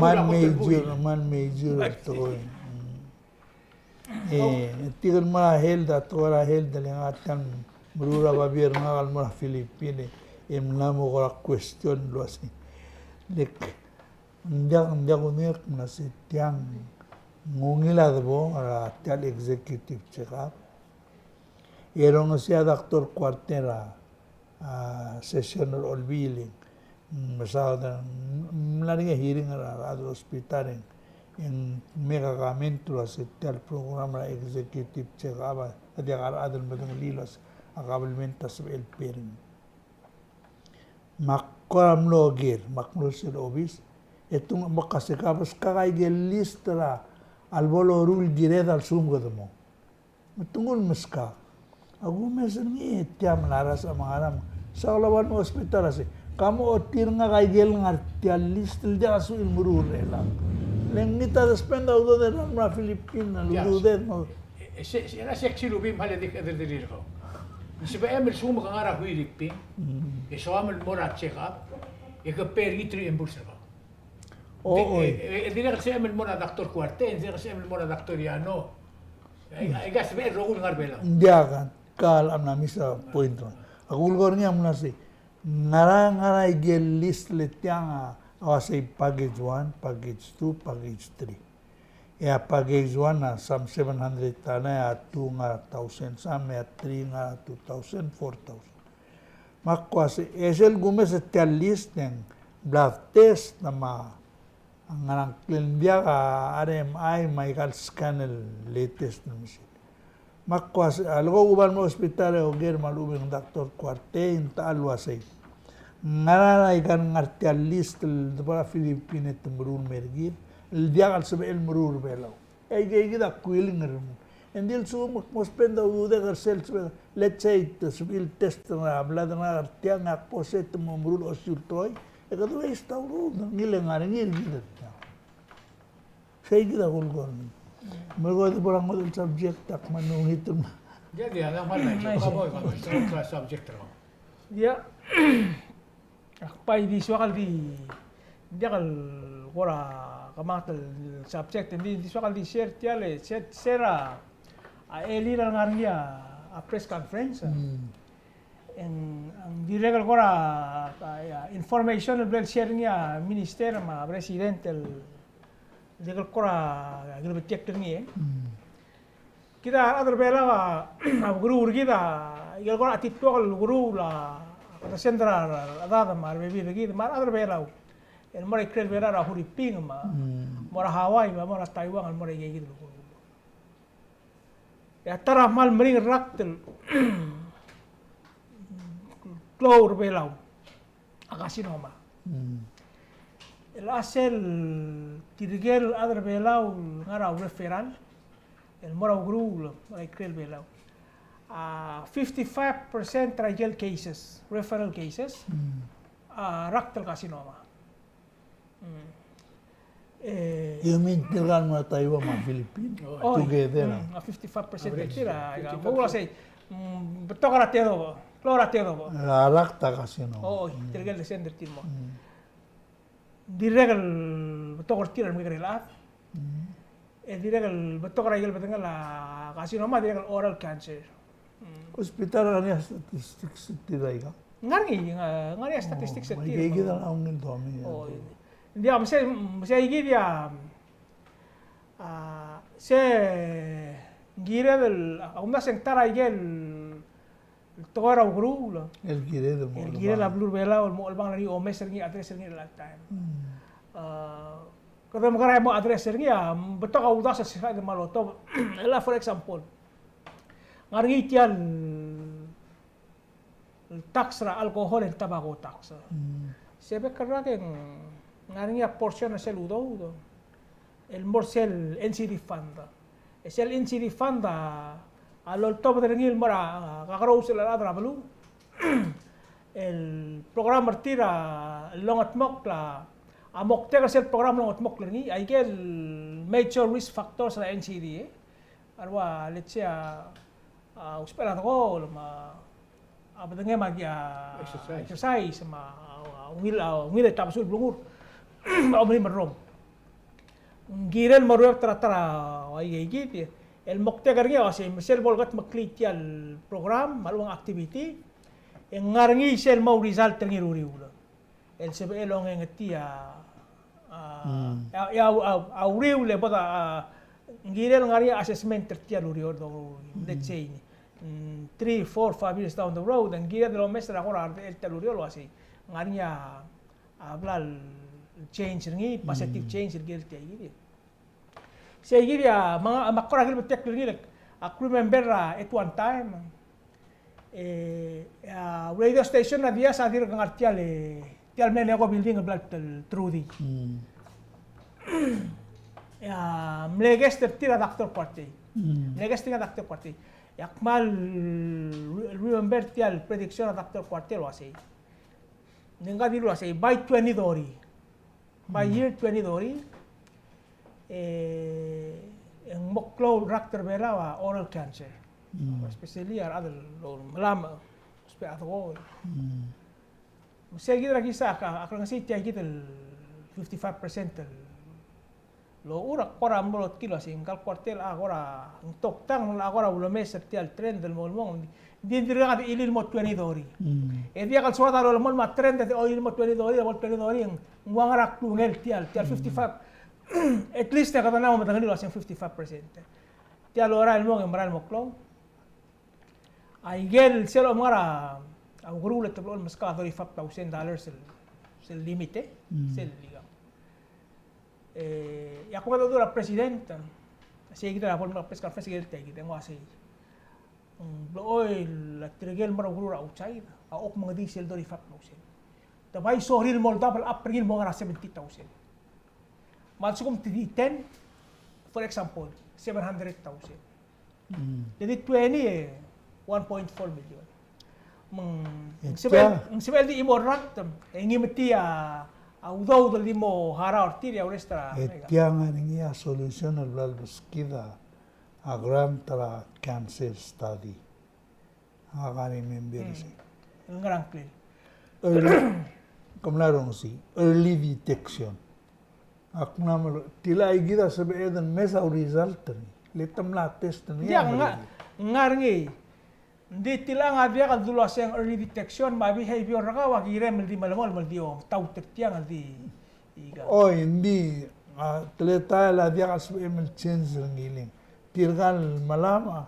me a major, me a major el tekoi. E, tirke el mo er a health, a tekoi er a health, le ngak a tia el meruul a babier er ngak el mo er a Philippines, e mla mo kora question el uasei. Le ng diak, ng diak kudengei el kmo se tiang, ng ungil a debo er a tia el executive check-up. E rongesii a Doctor Kuartei er a a, session er a Olbiil e ng mesaod, ng mla er ngii a hearing er a rechad er a hospital e ng, e ng make a comment el uasei tia el program er a executive check-up a diak a rechad el medengelii el uasei a government a sebechel el pay er ngii. Me ak kora mlo oker, me ak mlo er sel obis, e te nguu el mo kasik a beskak aike el list er a lebo loruul el kired a lsekum kede mo. Me te nguu el meskak. Ak omes er ngii e tia mla er a sel mla er a, sel lebo el mo hospital a sei. Ka mo ochotii er ngak aike el ngar tia el list el diak a suchii el meruul er chelechang. Le ngii a de spend a udoud er a Philippines, a udoud mo. E, e, se, se, se, se, se, se, se, Sebechem el lsekum ke ngar er a Huiriping, e soam el mo er a check-up, e ke pay er ngii e te reimburse er kau. O, e, oi. E, e, e dirrek el sebechem el mo er a Doctor Kuartei, e dirrek el sebechem el mo er a Doctor Yano. Aika, aika sebechel el rokui el ngar er a Belau. Ng diak, ka el mla miss a point er ngak. A kulekoi er ngii a mla sei. Ngera, ngera aike el list el tiang a, a uasei package one, package two, package three. E a package one a some seven hundred tala, e a two ngar er a thousand some, e a three ngar er a two thousand, four thousand. Me ak uasei, e sel kumes er tia el list e ng blood test me a ngerang, ng diak a R M I me aika el scan el latest el machine. Me ak uasei, a leko kuba el mo hospital e oker me a lechub e ng Doctor Kuartei, ng techa el uasei. Ngera aika el ngar er tia el list el debo er a Philippine e te meruul el mer kid, el diak el sebechel el meruul er a Belau. E aike kid a kuiling er ngii. Ng di el lsekum ke mo spend a ududek er sel sebechel, let's say, te sebechir el test er a blood er ngak er tiang, e ak bo se te mo meruul a osisiu el tekoi, e kede waste a udoud, ngii el ngar er ngii er kid er tiang. Sei kid a kulekoi er ngii. Me ko di bo er a ngodech el subject, ak kmal ungil el ma. Ia, ia, ak kmal ungil el subject er ngii. Ia. Ak bai di soak el di, diak el kora kemanget el subject, di, di soak el di share tia el, share, share a, a elii el ngar er ngii a, a press conference. Mm. Ng, ng dirrek el kora, a, a, information el bla leshare er ngii a minister me a president el dirrek el kora kilebetiekl er ngii, e. Mm. Kid a rechad er a Belau a, a ukeruul er kid a, ikel kora tituok el ukeruul a, a send er a, a rechad me a rebebil er kid, me a rechad er a Belau el mo er a ikrel Belau er a Huriping me a, mm, mo er a Hawaii me a mo er a Taiwan el mo er a ikei kid el ukeruul. E a ta er a kmal meringel el rakt el klou er a Belau a carcinoma. Mm. El a sel tirke el chad er a Belau el ngar er a referral el mo er a ukeruul el mo er a ikrel Belau, a fifty-five percent er a ikel cases, referral cases, mm, a rakt el carcinoma. Mm. E, you mean tirka el mo er a Taiwan me a Philippines? Oh, together, mm, a fifty-five percent er tir a, average, a, fifty-five percent. Mo ua sei, mm, betok er a tedobech, klou er a tedobech. A rakt a carcinoma. Oh, mm, tirke el send er tir mo. Mm. Dirrek el betok er tir a remekekerei el chad. Mm. E dirrek el betok er a ikel bedengel a carcinoma, dirrek el oral cancer. Mm. Hospital a ngar er ngii a statistics er tir aika? Ngar er ngii, ngar er ngii a statistics er tir. Oh, me aike kid a ungil el domes. Oh, ng di a, me sei, me sei kid a, a, se ng kired el, a, kumdasu e ng ta er a ikel tekoi er a ukeruul el kired el mo, el kired a beluu er a Belau el mo chelebangel er ngii, omes er ngii, address er ngii er chelecha el taem. Mm. A, kede mekerang e mo address er ngii a, betok a uldasu el sebeched el kmal oltobed. El a, for example, ngar er ngii tia el tax er a alcohol and tobacco tax. Mm. Se bek el rak e ng ngar er ngii a portion er sel udoud el mo er sel N C D fund. E sel N C D fund a, a loltobed er ngii el mo er a, a, kakerous el chad er a beluu el program er tir a longetmokl a, a moktek er sel program el longetmokl er ngii, aike el major risk factors er a N C D, e. A ua, let's say, a, a usbechel a dekool, me a bedengem a ki a exercise, exercise, me a, a ungil, a ungil e tabesul blengur, me a omelim el rrom. Ng kirel mo ruebet er a ta er a, a, aike kid, el moktek er ngii a uasei, me sel bo lekedmeklii tia el program, me a lechub e ng activity, e ng ngar er ngii sel mo result er ngii er a uriul el sebechel el ongengetii a, a, mm, a, a, a, a uriul e bo de, a, ng kirel ngar er ngii a assessment er tia el ureor, do, mm, let's say, mm, three, four, five years down the road, ng kirel el omes er a kora rdechel tia el ureor el uasei, ngar er ngii a, a bla el change er ngii, positive, mm, change er ngii er tia el kid. Sei kid a, me a, me a kora kilbeteklii er ngii, ak remember, a, at one time, e, a, radio station er a Diaz a dirk ngar tia el, tia el mle Neco building el bla el Trudy. Mm. E a mle guest er tir a Doctor Kuartei. Mm. Mle guest er ngii a Doctor Kuartei. E ak kmal re-, remember tia el prediction er a Doctor Kuartei el uasei, ng di dilu el uasei, by twenty thirty, by, mm, year twenty thirty, e, e ng mo klou el rakt er a Belau a oral cancer. Mm. Especially a rechad el melamech, ousbech a dekool. Mm. Me sei kid er a kisa a, a klengesii tia kid el fifty-five percent el ochur a kora mlo tkil a sei, ngka el kuartel a kora ng toktang, a kora ulemes er tia el trend el mo, mo, ng di, ng dirkak di chilil el mo twenty thirty. Mm. E diak el soad a lolemolem a trend e di chilil el mo twenty thirty, el mo twenty thirty, ng ua ngera klungel tia el, tia el fifty-five. At least e kede mo medengelii el uasei ng fifty-five percent. Tia el lorael el mong e merael el mo klou. Aikel sel omngar a ukeruul e te blechoel meskak a thirty-five thousand dollars el, sel limit, e, mm, sel ikang. E, e a kuk mengedecheduch er a president, sei kid a bo el mla press conference, sei kid el tia kid, e ng uasei, mm, blechoel a tirke el mo er a ukeruul er a outside a kuk mengedii sel thirty-five thousand. Te bai sorir el mo double up er ngii el mo ngar er a seventy thousand. Me a lsekum te di ten, for example, seven hundred thousand. Mm. Te di twenty, e, one point four million. Me ng, e ng sebechel, tia, ng sebechel di chimo el rakt, e ngii me tia a udoud el di mo harau er tir e a urrest er a, e, tia ngar er ngii a solution el bla lebeskid a grant er a cancer study. Ak remember, mm, sei. Ng ngerang klel. Early, ke mla rongesii, early detection. Ak mla melo, tilecha kid a sebeched el mes a result er ngii. Le te mla test er ngii. Ng ngar, ngar er ngii. Ng di tilecha a diak el dulu a sei ng early detection, me a behavior er kau a kirem el di melemolem el di omtaut er tiang el di ikang. Oi, ng di, a, teletael a diak el sebechem el change er ngii el. Tirka el melamech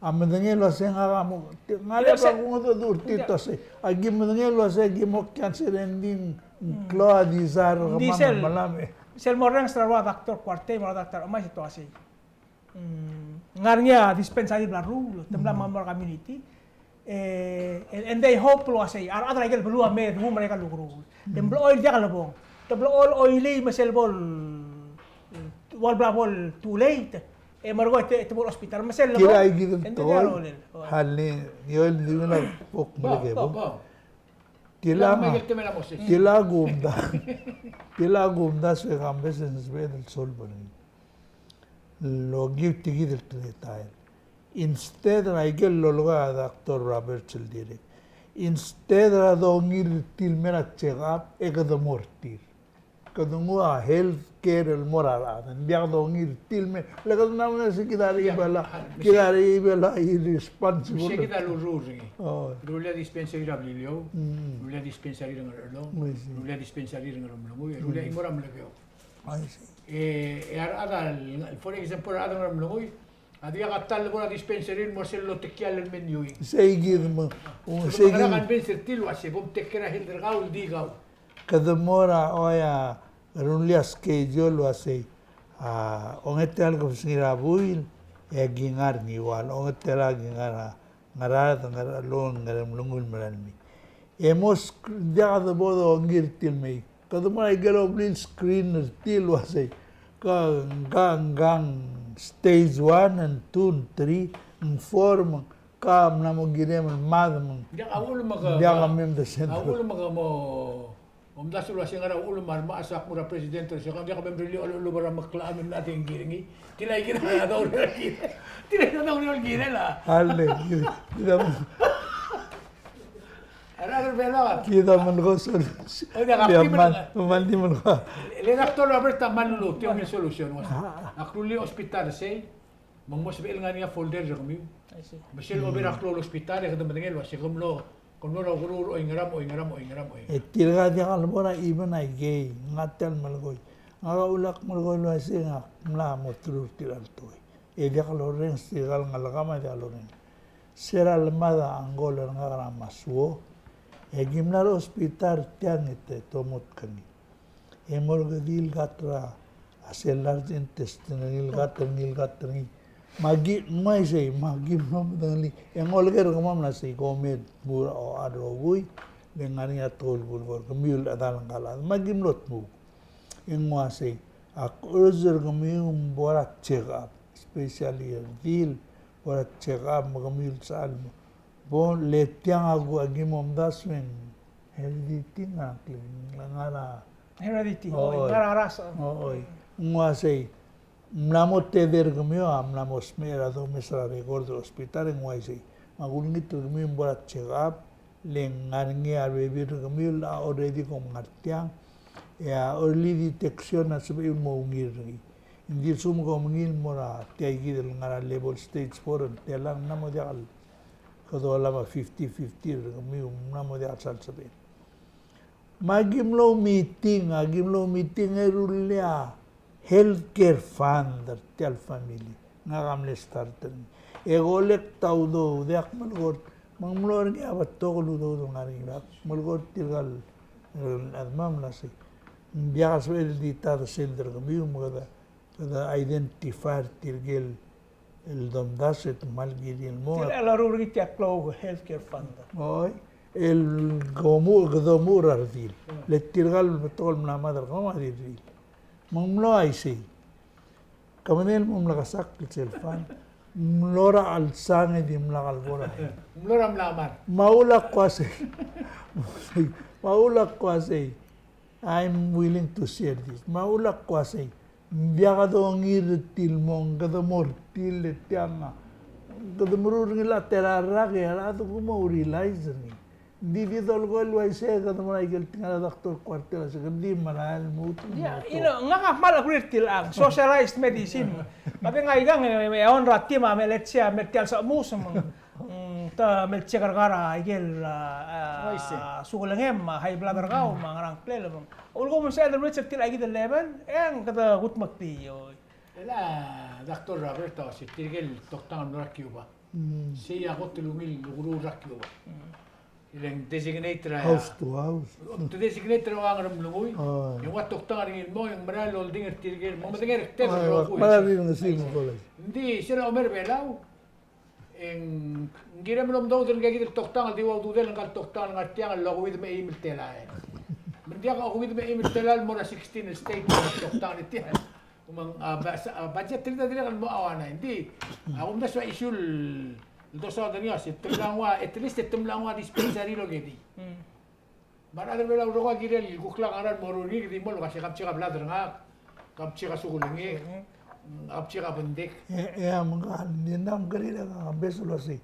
a medengei el uasei ngak a mo, te, ngar er ngii a kuk mengedecheduch er tir el uasei, aki medengei el uasei aki mo cancer e ng di ng klou a desire er kemam el melamech. Sel morrenges er a rua Doctor Kuartei me a rua Doctor Emais e te uasei, mm, ngar er ngii a dispensary el bla leruul, te mla mo er a community. E, and, and they hope el uasei a rechad er aikel beluu a me dmu me er aika el ukeruul. Te blechoel diak lebo, te blechoel oilii me sel bo el ua el bla bo el too late, e merekong e te, te bo el hospital me sel lebo. Kired el kid el tekoi. Hale, io el di mla kuk melekoi bo. Tilecha, tilecha kumdasu, tilecha kumdasu e kambes e ng sebeched el solve er ngii. Lokiu tia kid el teletael. Instead er a ikel lolekoi a Doctor Roberts el dirrek, instead er a dongir er tir el mei er a check up, e kede mo er tir. Kede nguu a health care el mo er a rechad. Ng diak dongir er tir el mei. Le kede mla mesa kid a rechibel a, kid a rechibel a irresponsible. Sei kid a lurruul er ngii. Rullii a dispensary er a Beliliou, rullii a dispensary er a Ngerchelong, rullii a dispensary er a Ngeremlengui, rullii a chimo er a Melekeok. E, e a rechad el, for example, a rechad er a Ngeremlengui a diak a ta el bo er a dispensary el mo er sel lotekial el menui. Sei kid me, sei kid. Convince er tir el uasei bo mtake care a health er kau el di kau. Kede mo er a, oi, a rullii a schedule el uasei, a, ongeteruich el kebesengil a buil e aki ngar er a Ngiwal, ongeteruich aki ngar er a Ngaraard, Ngerchelong, Ngeremlengui el merael mei. E mo sk-, diak de bo dongir er tir el mei. Kede mo er a ikel blil screen er tir el uasei, ka, ka, ka stage one and two and three, ng four me ng, ka mla mo kirem el mad me ng. Diak a uchul me ke, diak a mem de center. A uchul me ke mo omdasu el uasei ngera uchul me a remechas a kmo er a president er se, ka diak a mem rullii a lechub er a meklechang me mla dengki er ngii. Tilecha kid a dongii el kirel. Tilecha kid a dongii el kirel a. Hale, kid a, kid a, kid a melekoi solution. Oi, diak a kmal, kmal di melekoi. Le Doctor Robert a kmal lulou tia el solution. Ak rullii a hospital er sei, me ng mo sebechel ngar er ngii a folder er kemiu. Me sel ober a klou el hospital e kede medengei el uasei ke mlo, ke mlo er a ukeruul er oingerang, oingerang, oingerang, oingerang. E tirka diak lebo er a even a ikei, ngak tia el melekoi. Ngak a ulak melekoi el uasei ngak mla mo through er tirka el tekoi. E diak lorrenges tirka el ngalek me a diak lorrenges. Se er a lemad a ngkol er ngak er a Masuo, e ki mla er a hospital er tiang e te tomot er ngii. E mo er a kedil el kat er a sel large intestine, ngii el kat er ngii, el kat er ngii. Me aki, me isei, me aki mlo medengelii. E ng oleker er kemam el uasei kom me dmu er a rokui, le ngar er ngii a tekoi el kulekoi er kemiu el chedal ngka el chad. Me aki mlo dmu. E ng uasei, ak urge er kemiu me bo er a check up, especially a redil, bo er a check up me kemiu el sechal. Bo le tiang a kuk aki mo omdasu e ng heredity, ng ngar er a heredity, oi, ngar er a raso. Oi. Ng uasei, Ng mla mo tedei er kemiu a mla mo smecher a domes er a record er a hospital e ng uaisei. Me a kulengit er kemiu me bo er a check up, le ng ngar er ngii a rebebil er kemiu el already kom ngar tiang, e a early detection a sebechir el mo ungil er ngii. Ng di lsekum kom ungil el mo er a tia kid el ngar er a level stage four, ng telang, ng mla mo diak el kede olab a fifty fifty er kemiu, ng mla mo diak el sal sebechir. Me aki mlo meeting, aki mlo meeting e rullii a healthcare fund er tia el family. Ngak a mle start er ngii. E collect a udoud e ak melekoi, me ng mlo er ngii a betok el udoud el ngar er ngii, ak melekoi er tirka el, el chedemam el uasei, ng diak a sebechel el di ta de send er kemiu me kede, kede identify er tirke el el domdasu e te kmal kirir el mo. Tia el lerrau er ngii tia el klou healthcare fund. Oi, el komu, kede omuchel er a redil. Mm. Le tirka el betok el mla mad er kemam a di redil. Me ng mlo uaisei. Kemam el mo mla kesakl sel fund. Ng mlo er a chelsang e dimlak el bo er a. Ng mlo er a mla mad. Me a ulak uasei. Me a ulak uasei. I'm willing to share this. Me a ulak uasei, ng diak dongir er tir el mong, kede mo er tir el tiang a, kede meruul er ngii el ta er a rak e a rechad a kuk mo realize er ngii. Ng di di dolekoi el uaisei, kede mo er a ikel tekingel a Doctor Kuartei el uasei, kede di merael el mo. Yeah, you know, ngak a kmal agree er tir el ang, socialized medicine. Kede ngai kang, e, e, on er a team a mle, let's say, a mle tia el sechemus, me ng Mm, te mle check er kau er a ikel, a, a, sukelengem, a, high blood er kau, me a ngerang klel, me ng. Ulekum sel de reach er tir a ikel level, e ng kede kudmeklii, oi. El a Doctor Robert a uasei tirke el toktang el mlo er a Cuba. Mm. Sei a kot el ungil el ukeruul er a Cuba. Mm. E le ng designate er a house to house. Te designate er a Ngeremlengui. Oh. E ng ua toktang er ngii el mo, e ng merael el oldingel er tirke el mo, medengei er a tel el rokui. Ng di sel omer a Belau. E ng kirem el omdasu er ngii kid el toktang el di ua ududel ngka el toktang el ngar tiang el okeuid me a eim el telael. Me ng diak a okeuid me a eim el telael el mo er a sixteen el state el toktang er tiang. Me ng, a, ba-, sa-, a, budget er tir a dirrek el mo a one ninety. A kumdasu a issue el dosaod er ngii a se te mla nguu a, at least te mla nguu a dispensary el okedi. Me a rechad er a Belau el rokui a kirel kuk lak a ngera el mo er ngii, kede di mo el uase kam check a blood er ngak, kam check a sukelengek, kam check a bendek. E, e a mengkal, ng di ng mkerir a kambes el uasei,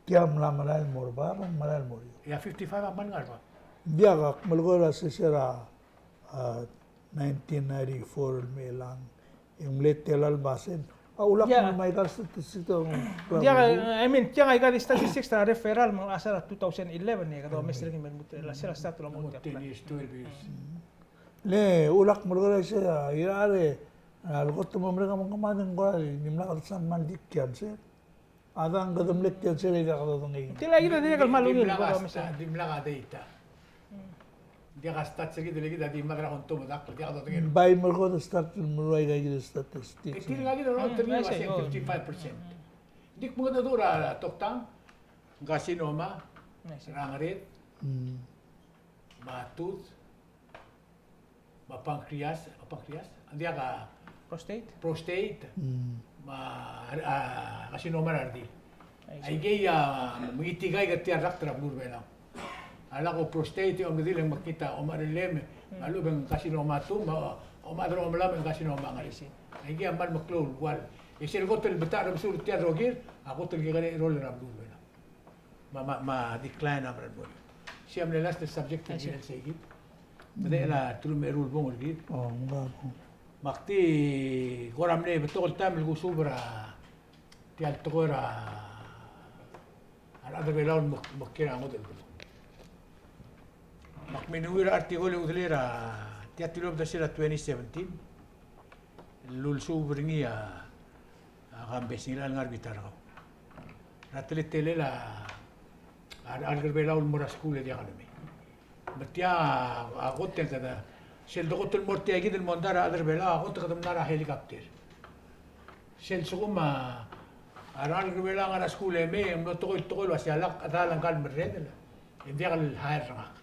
tia mla merael el mo er bab, merael el mo er eou. E a fifty-five a mla ngar er bab. Ng diak, ak melekoi el uasei se er a, a, nineteen ninety-four el mei el ang, e ng mle tela el basent. A ulak me aika el statistics. Yeah, I mean, tiang aika el statistics er a referral me ng a se er a two thousand eleven e kede omes er ngii me lmuut el a se er a start el mo ten years, twelve years. Le ulak melekoi el uasei, a, irechar e, a, lekot el mo merek a mong kemad e ng kora dimlak a desang kmal di cancer. A dang kede mle cancer e diak dodengei. Tia kid a dirrek el kmal ungil. Dimlak a data. Diak a start er kid, le kid a di mad er a konto me dak, diak dodengei. Bai melekoi a start el meruul aika kid el statistics. E tirka kid a rongor er ngii el uasei fifty-five percent. Ng di kmo kede dmu er a toktang, carcinoma er a ngered, me a tooth, me a pancreas, me a pancreas, ng diak a prostate. Prostate, me a, a, carcinoma er a redil. Aikei a mengitikaik er tia el rakt er a beluu er a Belau. A lak prostate e omkedil e ng mekngit a omecherellem, me a lechub e ng carcinoma tumor, me a omechad er a omelam e ng carcinoma er a ngered. Aikei a kmal meklou el kual. E sel kot el betach er a besul er tia el rokir a kot el kekerei a rolel er a beluu er a Belau. Me a, me a, me a decline a mera el mo er eou. Sei a mle last el subject er kid el sei kid. Medechel a teruich me a eru el bung er kid. Me ak di kora mle betok el taem el kusuub er a tia el tekoi er a rechad er a Belau el mo, mo kiei er a ngodech el beluu. Me ak menguiu er a article el udelel er a tia el tilobed er sel twenty seventeen. El ulsuub er ngii a, a kambes ngilai el ngar er a bita er kau. Er a teletelel a, a, a rechad er a Belau el mo er a skuul e diak lemei. Me tia a kot e kede, sel dekot el mo er tia kid el mondai er a rechad er a Belau, a kot e kede mla er a helicopter. Sel lsekum a, a rechad er a Belau a ngar er a skuul e mei, e ng mlo tekoi el tekoi el uasei a lak chedal ngka el merredel e ng diak el hire er ngak.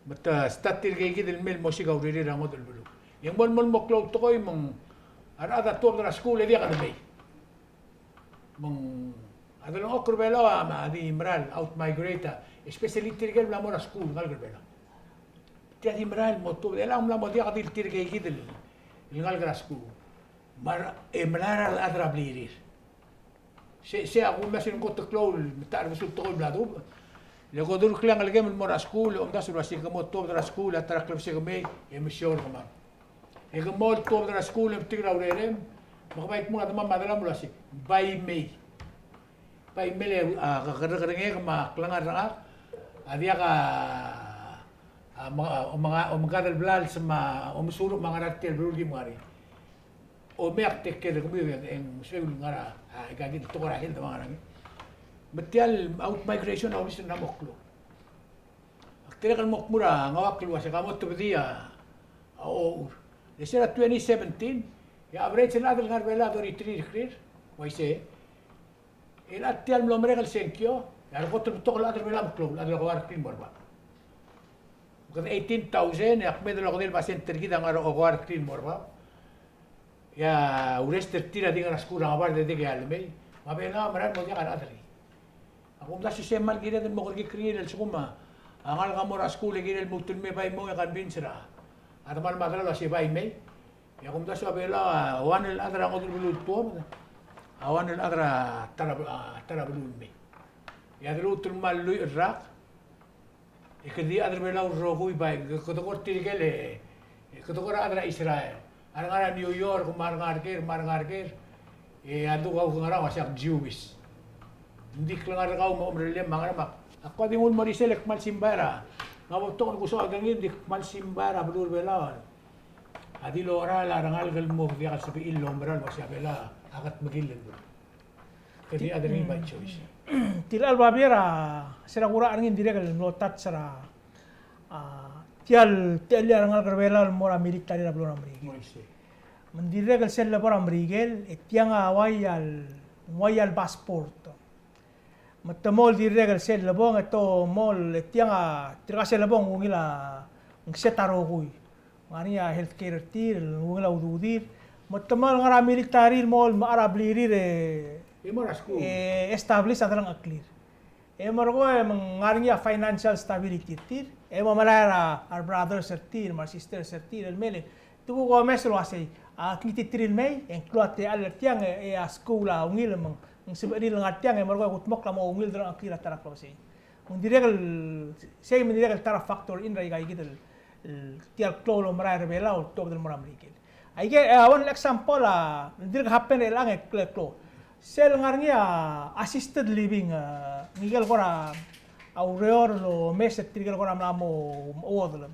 Me te start tirke kid el mei el mo siik a urerir er a ngodech el beluu. E ng mo, mo, mo klou a tekoi me ng a rechad a tuobed er a skuul e diak lemei. Me ng a delengchokl er a Belau a di merael el out migrate, especially tirke el mla mo er a skuul, ngalek er a Belau. Tia di merael el mo tuobed, e le ng mla mo diak di tirke kid el ngalek er a skuul. Me a re, e melai er a rechad er a blirir. Se, se a kumdasu e ng kot el klou el metacherbesul tekoi el bla dubech. Le kodurklii a ngelekem el mo er a skuul, e omdasu el uasei ke mo tuobed er a skuul, a ta er a klebesei kemei, e mesiou er kemam. E ke mo tuobed er a skuul, e metik er a urerem, me ke bai dmu er a demam me a delam el uasei, bai mei. Bai mei le, a, ke, ke, kerrekerengek me a klengar er ngak, a diak a, a, me, a, omengkad el blals me a omesuruch me a ngar er tia el beluu el di mngar er ngii. Omeak, take care er kemiu e ng, e ng soal el ngar er a, a, ika kid el tekoi er a health me a ngerang. Me tia el out migration a obis er ngii a mo klou. Ak dirrek el mo kmu er a Ngeuakl el uasei ka mo tebedii a, a ochur. Le se er a twenty seventeen, e a average el chad el ngar er a Belau a thirty-three er a ker, uaisei. E a tia el mlo merek el sengkio, e a rekot el betok el chad er a Belau a meklou, el chad el okoua er a rekrir el mo er bab. Kede eighteen thousand, e a kmeed el okedei el basent er kid a ngar er a okoua er a rekrir el mo er bab. E a urrest er tir a di ngar er a skuul er a ngebard e dirk lemei. Me a Belau a merael el mo diak a rechad er ngii. A kumdasu e sei a kmal kired el mo kerekikl er ngii el lsekum a ngalek a mo er a skuul e kirel el lmuut el mei, bai mong e convince er a demal me a delal el uasei bai mei. E a kumdasu a Belau a one el chad er a ngodech el beluu el tuobed, a one el chad er a ta er a, a ta er a beluu el mei. E a deluut el kmal lluich el rak, e kede di chad er a Belau el rokui, bai, ke, kede ko er tirke el, e, kede ko er a chad er a Israel, a re ngar er a New York, me a re ngar ker, me a re ngar ker, e a ldu kau ke ngerang, uasei ak Jewish. Ng di klengar er kau me a omerellem me a ngerang, me ak, ak kuk di nguu el mo er isei e le kmal simbai er a, ng mo betok el kusoak er ngii, ng di kmal simbai er a beluu er a Belau a di lorael a rengalek el mo diak el sebechir el omerael el uasei a Belau a kedmekill el beluu. Kede di chad er ngii by choice. Tia el babier a, se er a kuk er ngii ng dirrek el mlo touch er a, a, tia el, tia el techellir a rengalek er a Belau el mo er a military er a beluu er a Merikel. Uaisei. Me ng dirrek el sel lebo er a Merikel, e tiang a uai el, uai el passport. Me te mo el dirrek el sel lebong, e te mo el, e tiang a, tirka sel lebong, ungil a, ng set a rokui. Ngar er ngii a healthcare er tir, el ungil a ududir. Me te mo el ngar er a military el mo el mechar a blirir e, e mo er a skuul, e establish a delengcheklir. E merekong e me ng ngar er ngii a financial stability er tir. E mo melai er a, a re brothers er tir, me a re sisters er tir, el mei e le, te kuk omes el uasei, a, ak ngii tir el mei, e ng klou a techall er tiang, e, e a skuul a ungil me ng, ng sebechir el ngar tiang, e merekong e kudmokl a mo ungil delengcheklir a ta er a klebesei. Me ng dirrek el, sei me ng dirrek el ta er a factor in er aikakid el, el tia el klou el omerael er a Belau el tuobed el mo er a Merikel. Aike, e, a one example a, ng dirk happen er chelechang e kle-, klou. Sel ngar er ngii a assisted living, e, ngike el kora, a ureor el omes er tirke el kora mla mo, mo chuodel.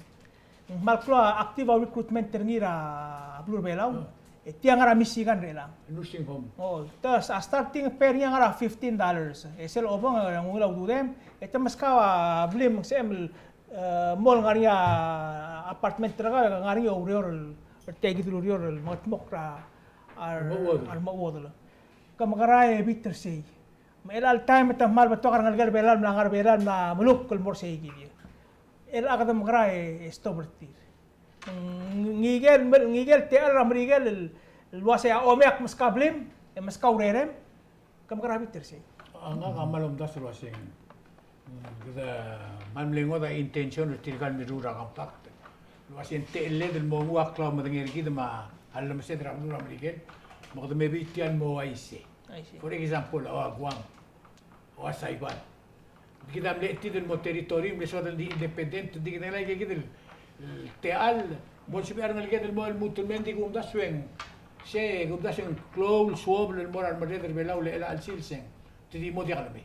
Ng kmal klou a active a recruitment er ngii er a beluu er a Belau. E tiang a ngar er a Michigan er chelechang. Nursing home. O, te, a starting pay er ngii a ngar er a fifteen dollars. E sel obong, e, ng ungil a ududem, e te meskau a blim, ng sebechem el, e, mo el ngar er ngii a apartment er kau, e ngar er ngii a ureor el, er tia kid el ureor el mengedmokl er a, a re, a remechuodel. Ke mekerang e bit er sei. Me chelecha el taem e te kmal betok a rengelekel a Belau el mla ngar er a Belau el mla melukl el mo er sei kid. Chelecha kede mekerang e stop er tir. Ng-, ngike el, ngike el techall er a Merikel el, el uasei a omeak meskau a blim, e meskau a urerem, ke mekerang e bit er sei. A ngak a kmal omdasu el uasei, mm, kede kmal mle ngodech a intention er tirka el mirruul er a compact el uasei ng techelled el mo nguu a klaumedengei er kid me a llemesed er a beluu er a Merikel, me kede mebii tia el mo uaisei. Uaisei. For example, a Guam, a Saipan. Kid a mle ceded el mo territory, mle soad el di independent, di kid el ngar er ngii kid el, el techall, mo sebechir a rengeleked el mo lmuut el mei, ng di kumdasu e ng, se kumdasu e ng klou el suobel el mo er a remerreder er a Belau el chelecha el sils e ng te di mo diak lemei.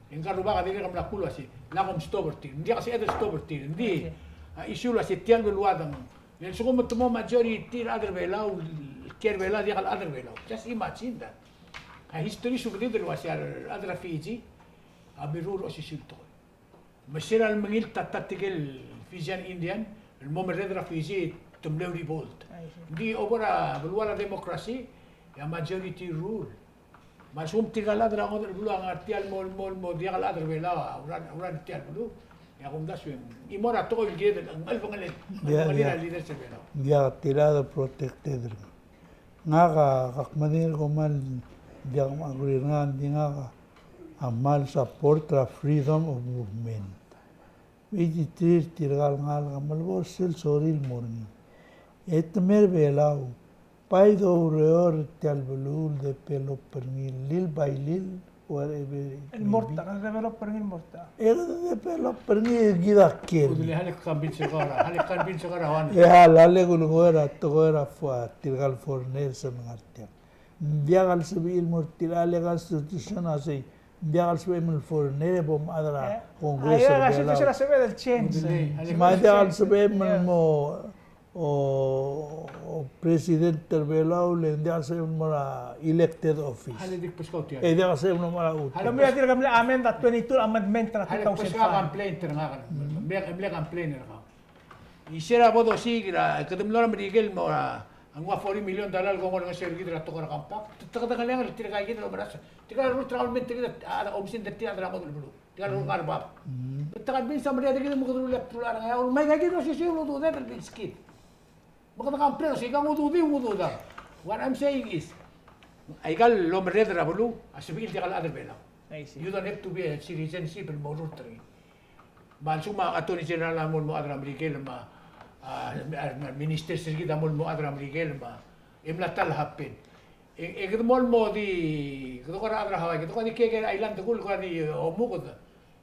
E ngka el rubak a dirrek el mla kmu el uasei, lak kom stop er tir, ng diak sebeched el stop er tir, ng di, a issue el uasei tia el beluad a ng, e lsekum te mo majority er a rechad er a Belau, el kiei er a Belau, diak el chad er a Belau. Just imagine that. A history a subedid el uasei a rechad er a Fiji a mirruul er a osisiu el tekoi. Me se er a lemengilt a tactical Fijian Indian el mo merreder er a Fiji, te mle revolt. Ng di over a belual a democracy, e a majority rule. Me a lsekum tirka el chad er a ngodech el beluu a ngar tia el mo, mo, mo diak el chad er a Belau a ouran, ouran tia el beluu, e a kumdasu e ng mo er a tekoi el kired el chelebangel, chelebangel a leaders er a Belau. Diak tirka el protected er ngii. Ngak a, ak medengei el kmal diak, ak uriul er ngak, ng di ngak a kmal support er a freedom of movement. Me di tir, tirka el ngalek a melekoi er sel sorir el mo er ngii. E te mei er a Belau, Bai doureor er tia el beluu el develop er ngii el lil by lil, whatever it may be. El mo er ta, develop er ngii el mo er ta. E develop er ngii kid a kiei. Udele, hale convince er kau er a, hale convince er kau er a one. E a, hale kulekoi er a tekoi er a fo-, tirka el foreigners el ngar tiang. Ng diak el sebechir el mo er tir a le constitution a sei, ng diak el sebechem el foreigner e bo mchad er a Congress er a Belau. Constitution a sebeched el change. Me ng diak el sebechem el mo o, o president er a Belau, le ng diak el sebechem el mo er a elected office. Hale di kbeskau tia. E diak el sebechem el mo er a U T. Kemiu a dirk mle amend a twenty-two amendment er a two thousand five. Hale kbeskau a complaint er ngak. Mle, mle complaint er ngak. Isei er a bo dosiik er a, kede mlo er a Merikel el mo er a, a nguu a forty million dollar el kongol ngeseu er kid er a tekoi er a compact. Te, te, te, te, tirka kid el omeras. Tirka el rurt er a government er kid a, a, oumesingd er tir a rechad er a ngodech el beluu. Tirka el rurt er a bab. Te convince a Merikel el mo kede rullii a, rullii a rengul. Me aika kid el osisiu el ududed el bilskid. Me kede complain, se ika ng ududiu, ng ududau. What I'm saying is, aika el omerreder er a beluu a sebechir el diak el chad er a Belau. I see. You don't have to be a citizenship el mo rurt er ngii. Me a lsekum a Attorney General a mo el mo chad er a Merikel me a, a, a, ministers er kid a mo el mo chad er a Merikel me a, e mla ta el happen. E, e kede mo el mo di, kede ko er a chad er a Hawaii, kede ko di keke er a island, kede ko di omuked.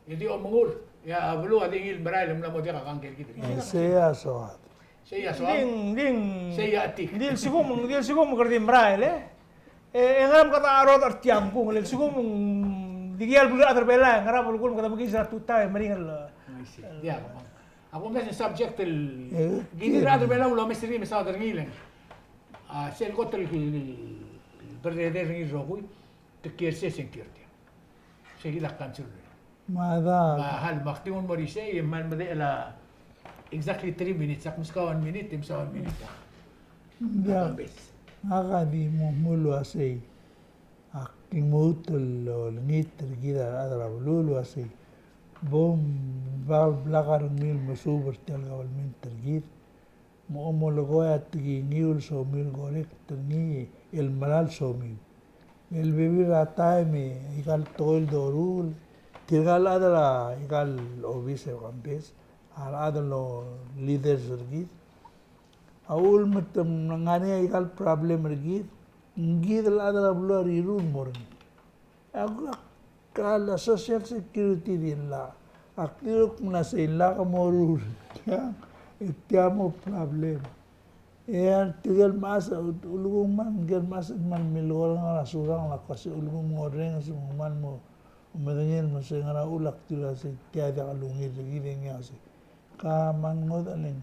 E di omengur, e a beluu a di ngii el merael e mla mo diak a kangkei er kid. E sei a soad. Sei a soad. Ng di, ng di, sei a chetik. Ng di lsekum, ng di lsekum kede di merael, e. E, e ngera me kede a rrodech er tiang kung, le lsekum ng di ngii a beluu el chad er a Belau, e ngera belkul me kede mekiis er a tutau e meringel. I see. Diak, a kumes el subject el, e, kid el chad er a Belau el omes er ngii me saod er ngii el, a, sel kot el, el, el berreder er ngii el rokui, te kiei er sei e ng kiei er tiang. Sei kid a concern. Me a da. Me a hal, me ak di nguu el mo er isei, e kmal medechel a exactly three minutes, ak meskau a one minute, e mesa one minute. Ngak a di mo, mo el uasei. Ak di lmuut el olengit er kid a rechad er a beluu el uasei. Bo, bo, blak a rengmiu el mesuub er tia el government er kid. Me a omelekoi a tekingiu el somiu el correct er ngii el meral somiu. El bebil er a taem e aika el tekoi el doruul, tirka el chad er aika el obis e campaign, a rechad el leaders er kid a uchul me te ngar er ngii aika el problem er kid, ng kid el chad er a beluu a rirur el mo er ngii. Ak, ak, a social security di llach. Ak dirk mla sei llach mo rur. Tiang, e tia mo problem. E a tirke el mechas, ulekum ng kmal, ng kmal milekoi er a Surangel el kmo se ulekum ng orrenges me ng kmal mo medengei el mo se ngera uchul. Ak dirk sei tia diak lungil er kid e ngii a sei. Ka me ng ngodech e le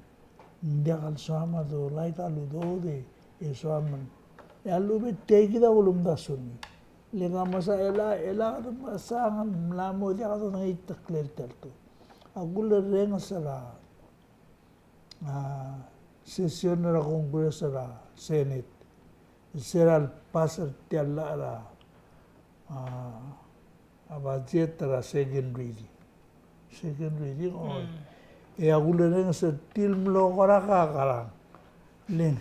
ng diak el soam a dolai, diak el udoud e soam. E a lechub e tia kid a ulemdasu er ngii. Le ka mesa e le, e le ka mesa ng mla mo diak dodengei a tekoi el teltu. A kulerrenges er a, a, session er a Congress er a Senate. Se er a le pass er tia el llach er a, a, a budget er a second reading. Second reading, o. Mm. E a kulerrenges er tir el mlo kora kakerang. Le ng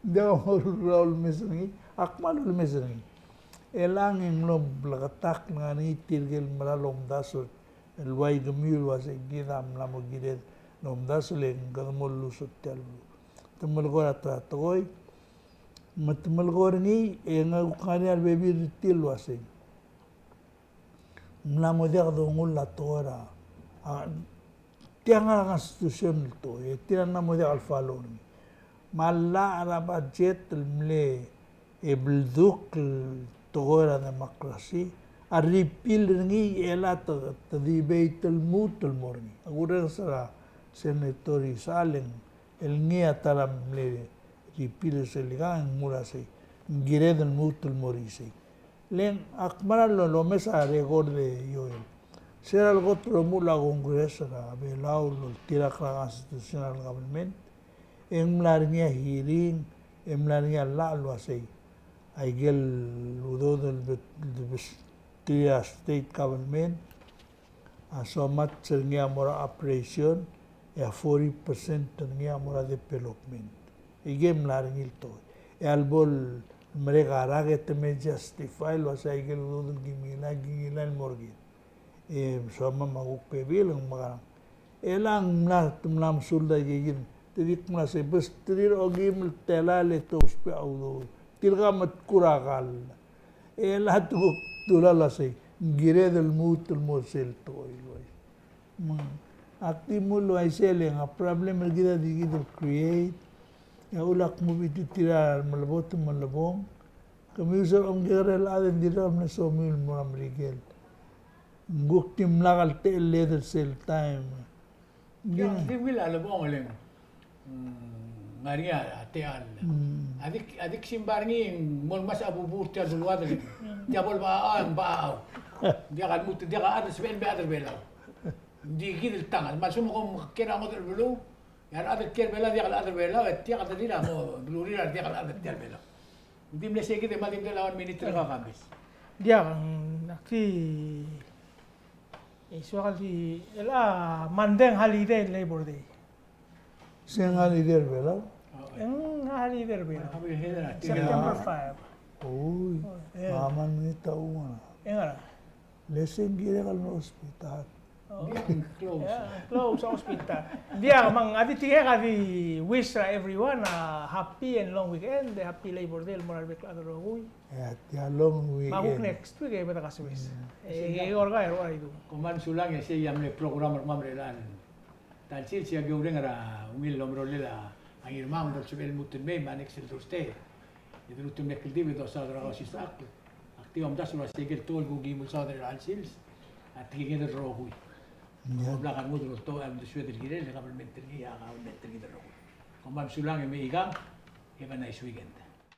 diak mo ruul er a ulemes er ngii, ak kmal ulemes er ngii. E le ng mlo bleketakl ngar er ngii tirke el mera el omdasu el uai kemiu el uasei kid a mla mo kired el omdasu le ng kede mo lluut er tia el beluu. Te melekoi er a ta er a tekoi, me te melekoi er ngii, e ng kuk ngar er ngii a lebebil er tir el uasei ng mla mo diak dongull a tekoi er a, a, tiang a constitution el tekoi, e tir a mla mo diak el follow er ngii. Me a llach er a budget el mle e beldukl el tekoi er a democracy, a repeal er ngii e le te, te debate el lmuut el mo er ngii. A kurenges er a Senator Isechal e ng el ngii a ta er a mle repeal er sel ikang e ng mo er a sei. Ng kired el lmuut el mo er isei. Le ng ak mera el lomes a record e Joel. Se er a le kot el omuchel a Congress er a Belau el oltirakl er a constitutional government, e ng mla er ngii a hearing, e ng mla er ngii a llach el uasei aike el udoud el bet-, el besterir a state government a somats er ngii a mo er a operation, e a forty percent er ngii a mo er a development. Aike el mla er ngii el tekoi. E a lebo el merek a rak e te me justify el uasei aike el udoud el ki ngilai, ki ngilai el mo er kid. E somam a kuk bebil e ng mekerang. E le ng mla, te mla mesulang aike kid. Te di kmo sei, besterir a okeim el telael e te ousbech a udoud. Tirka me te kuk er a kall. E chelecha te kuk tela el sei, ng kired el lmuut el mo er sel tekoi el uaisei. Me ak di mle uaisei e le ng a problem er kid a di kid el create. E a uchul ak mo bititirir a melebot me a melebong. Kemiu se er a omkekerei el chad e ng dirrek el mle somiu el mo er a Merikel. Ng kuk dimlak el techelled er sel taem. Ng di ungil a lebong e le ng ngar er ngii a techall. Mm. A dik, a dik simbai er ngii e ng mo ngmasech a bubu er tia el beluad e le ng tia bo lebechachau e ng bechachau. Ng diak a lmuut, ng diak a chad el sebechel el mei a chad er Belau. Ng di kid el tang, me a lsekum kom kiei er a ngodech el beluu, e a rechad el kiei er Belau a diak el chad er Belau, e tia kid a di mo belurir a diak el chad er tia el Belau. Ng di mle sei kid e me a di mle one minute er kau, Kamis. Diak, mm, ak di, e soak el di, el a Monday ng holiday, Labor Day. Se ng holiday er Belau? Ng holiday er Belau. September five. Oi, e. Ng mla mei a uang. E ngera? Le se ng kirek el mo hospital. Oh. Ng close. Yeah, close a hospital. Ng diak, me ng a di tirke a di wish er a everyone a happy and long weekend, happy Labor Day el mo er a rebek el chad el rokui. Yeah, tia long weekend. Me a kuk next week e bo dekasoes. Mm. E, e, orga, e, orga, e, du. Kom kmal mesulang e sei a mle program er kemam er chelechang. Ta el sils e a keureng er a ungil el omerolel a Ngirmang el sebechel el lmuut el mei, me a next el Thursday e de lmuut el mei el kldibel e dosaod er a Kausisechakl. Ak di omdasu el ua se ikel tekoi el kuk di mulsaod er a chelecha el sils a tekinged el rokui. Kom blak a rengud el oltoch e a uldesued el kirel e kabelment er ngii a kabelment er kid el rokui. Kom kmal mesulang e mechikang, have a nice weekend.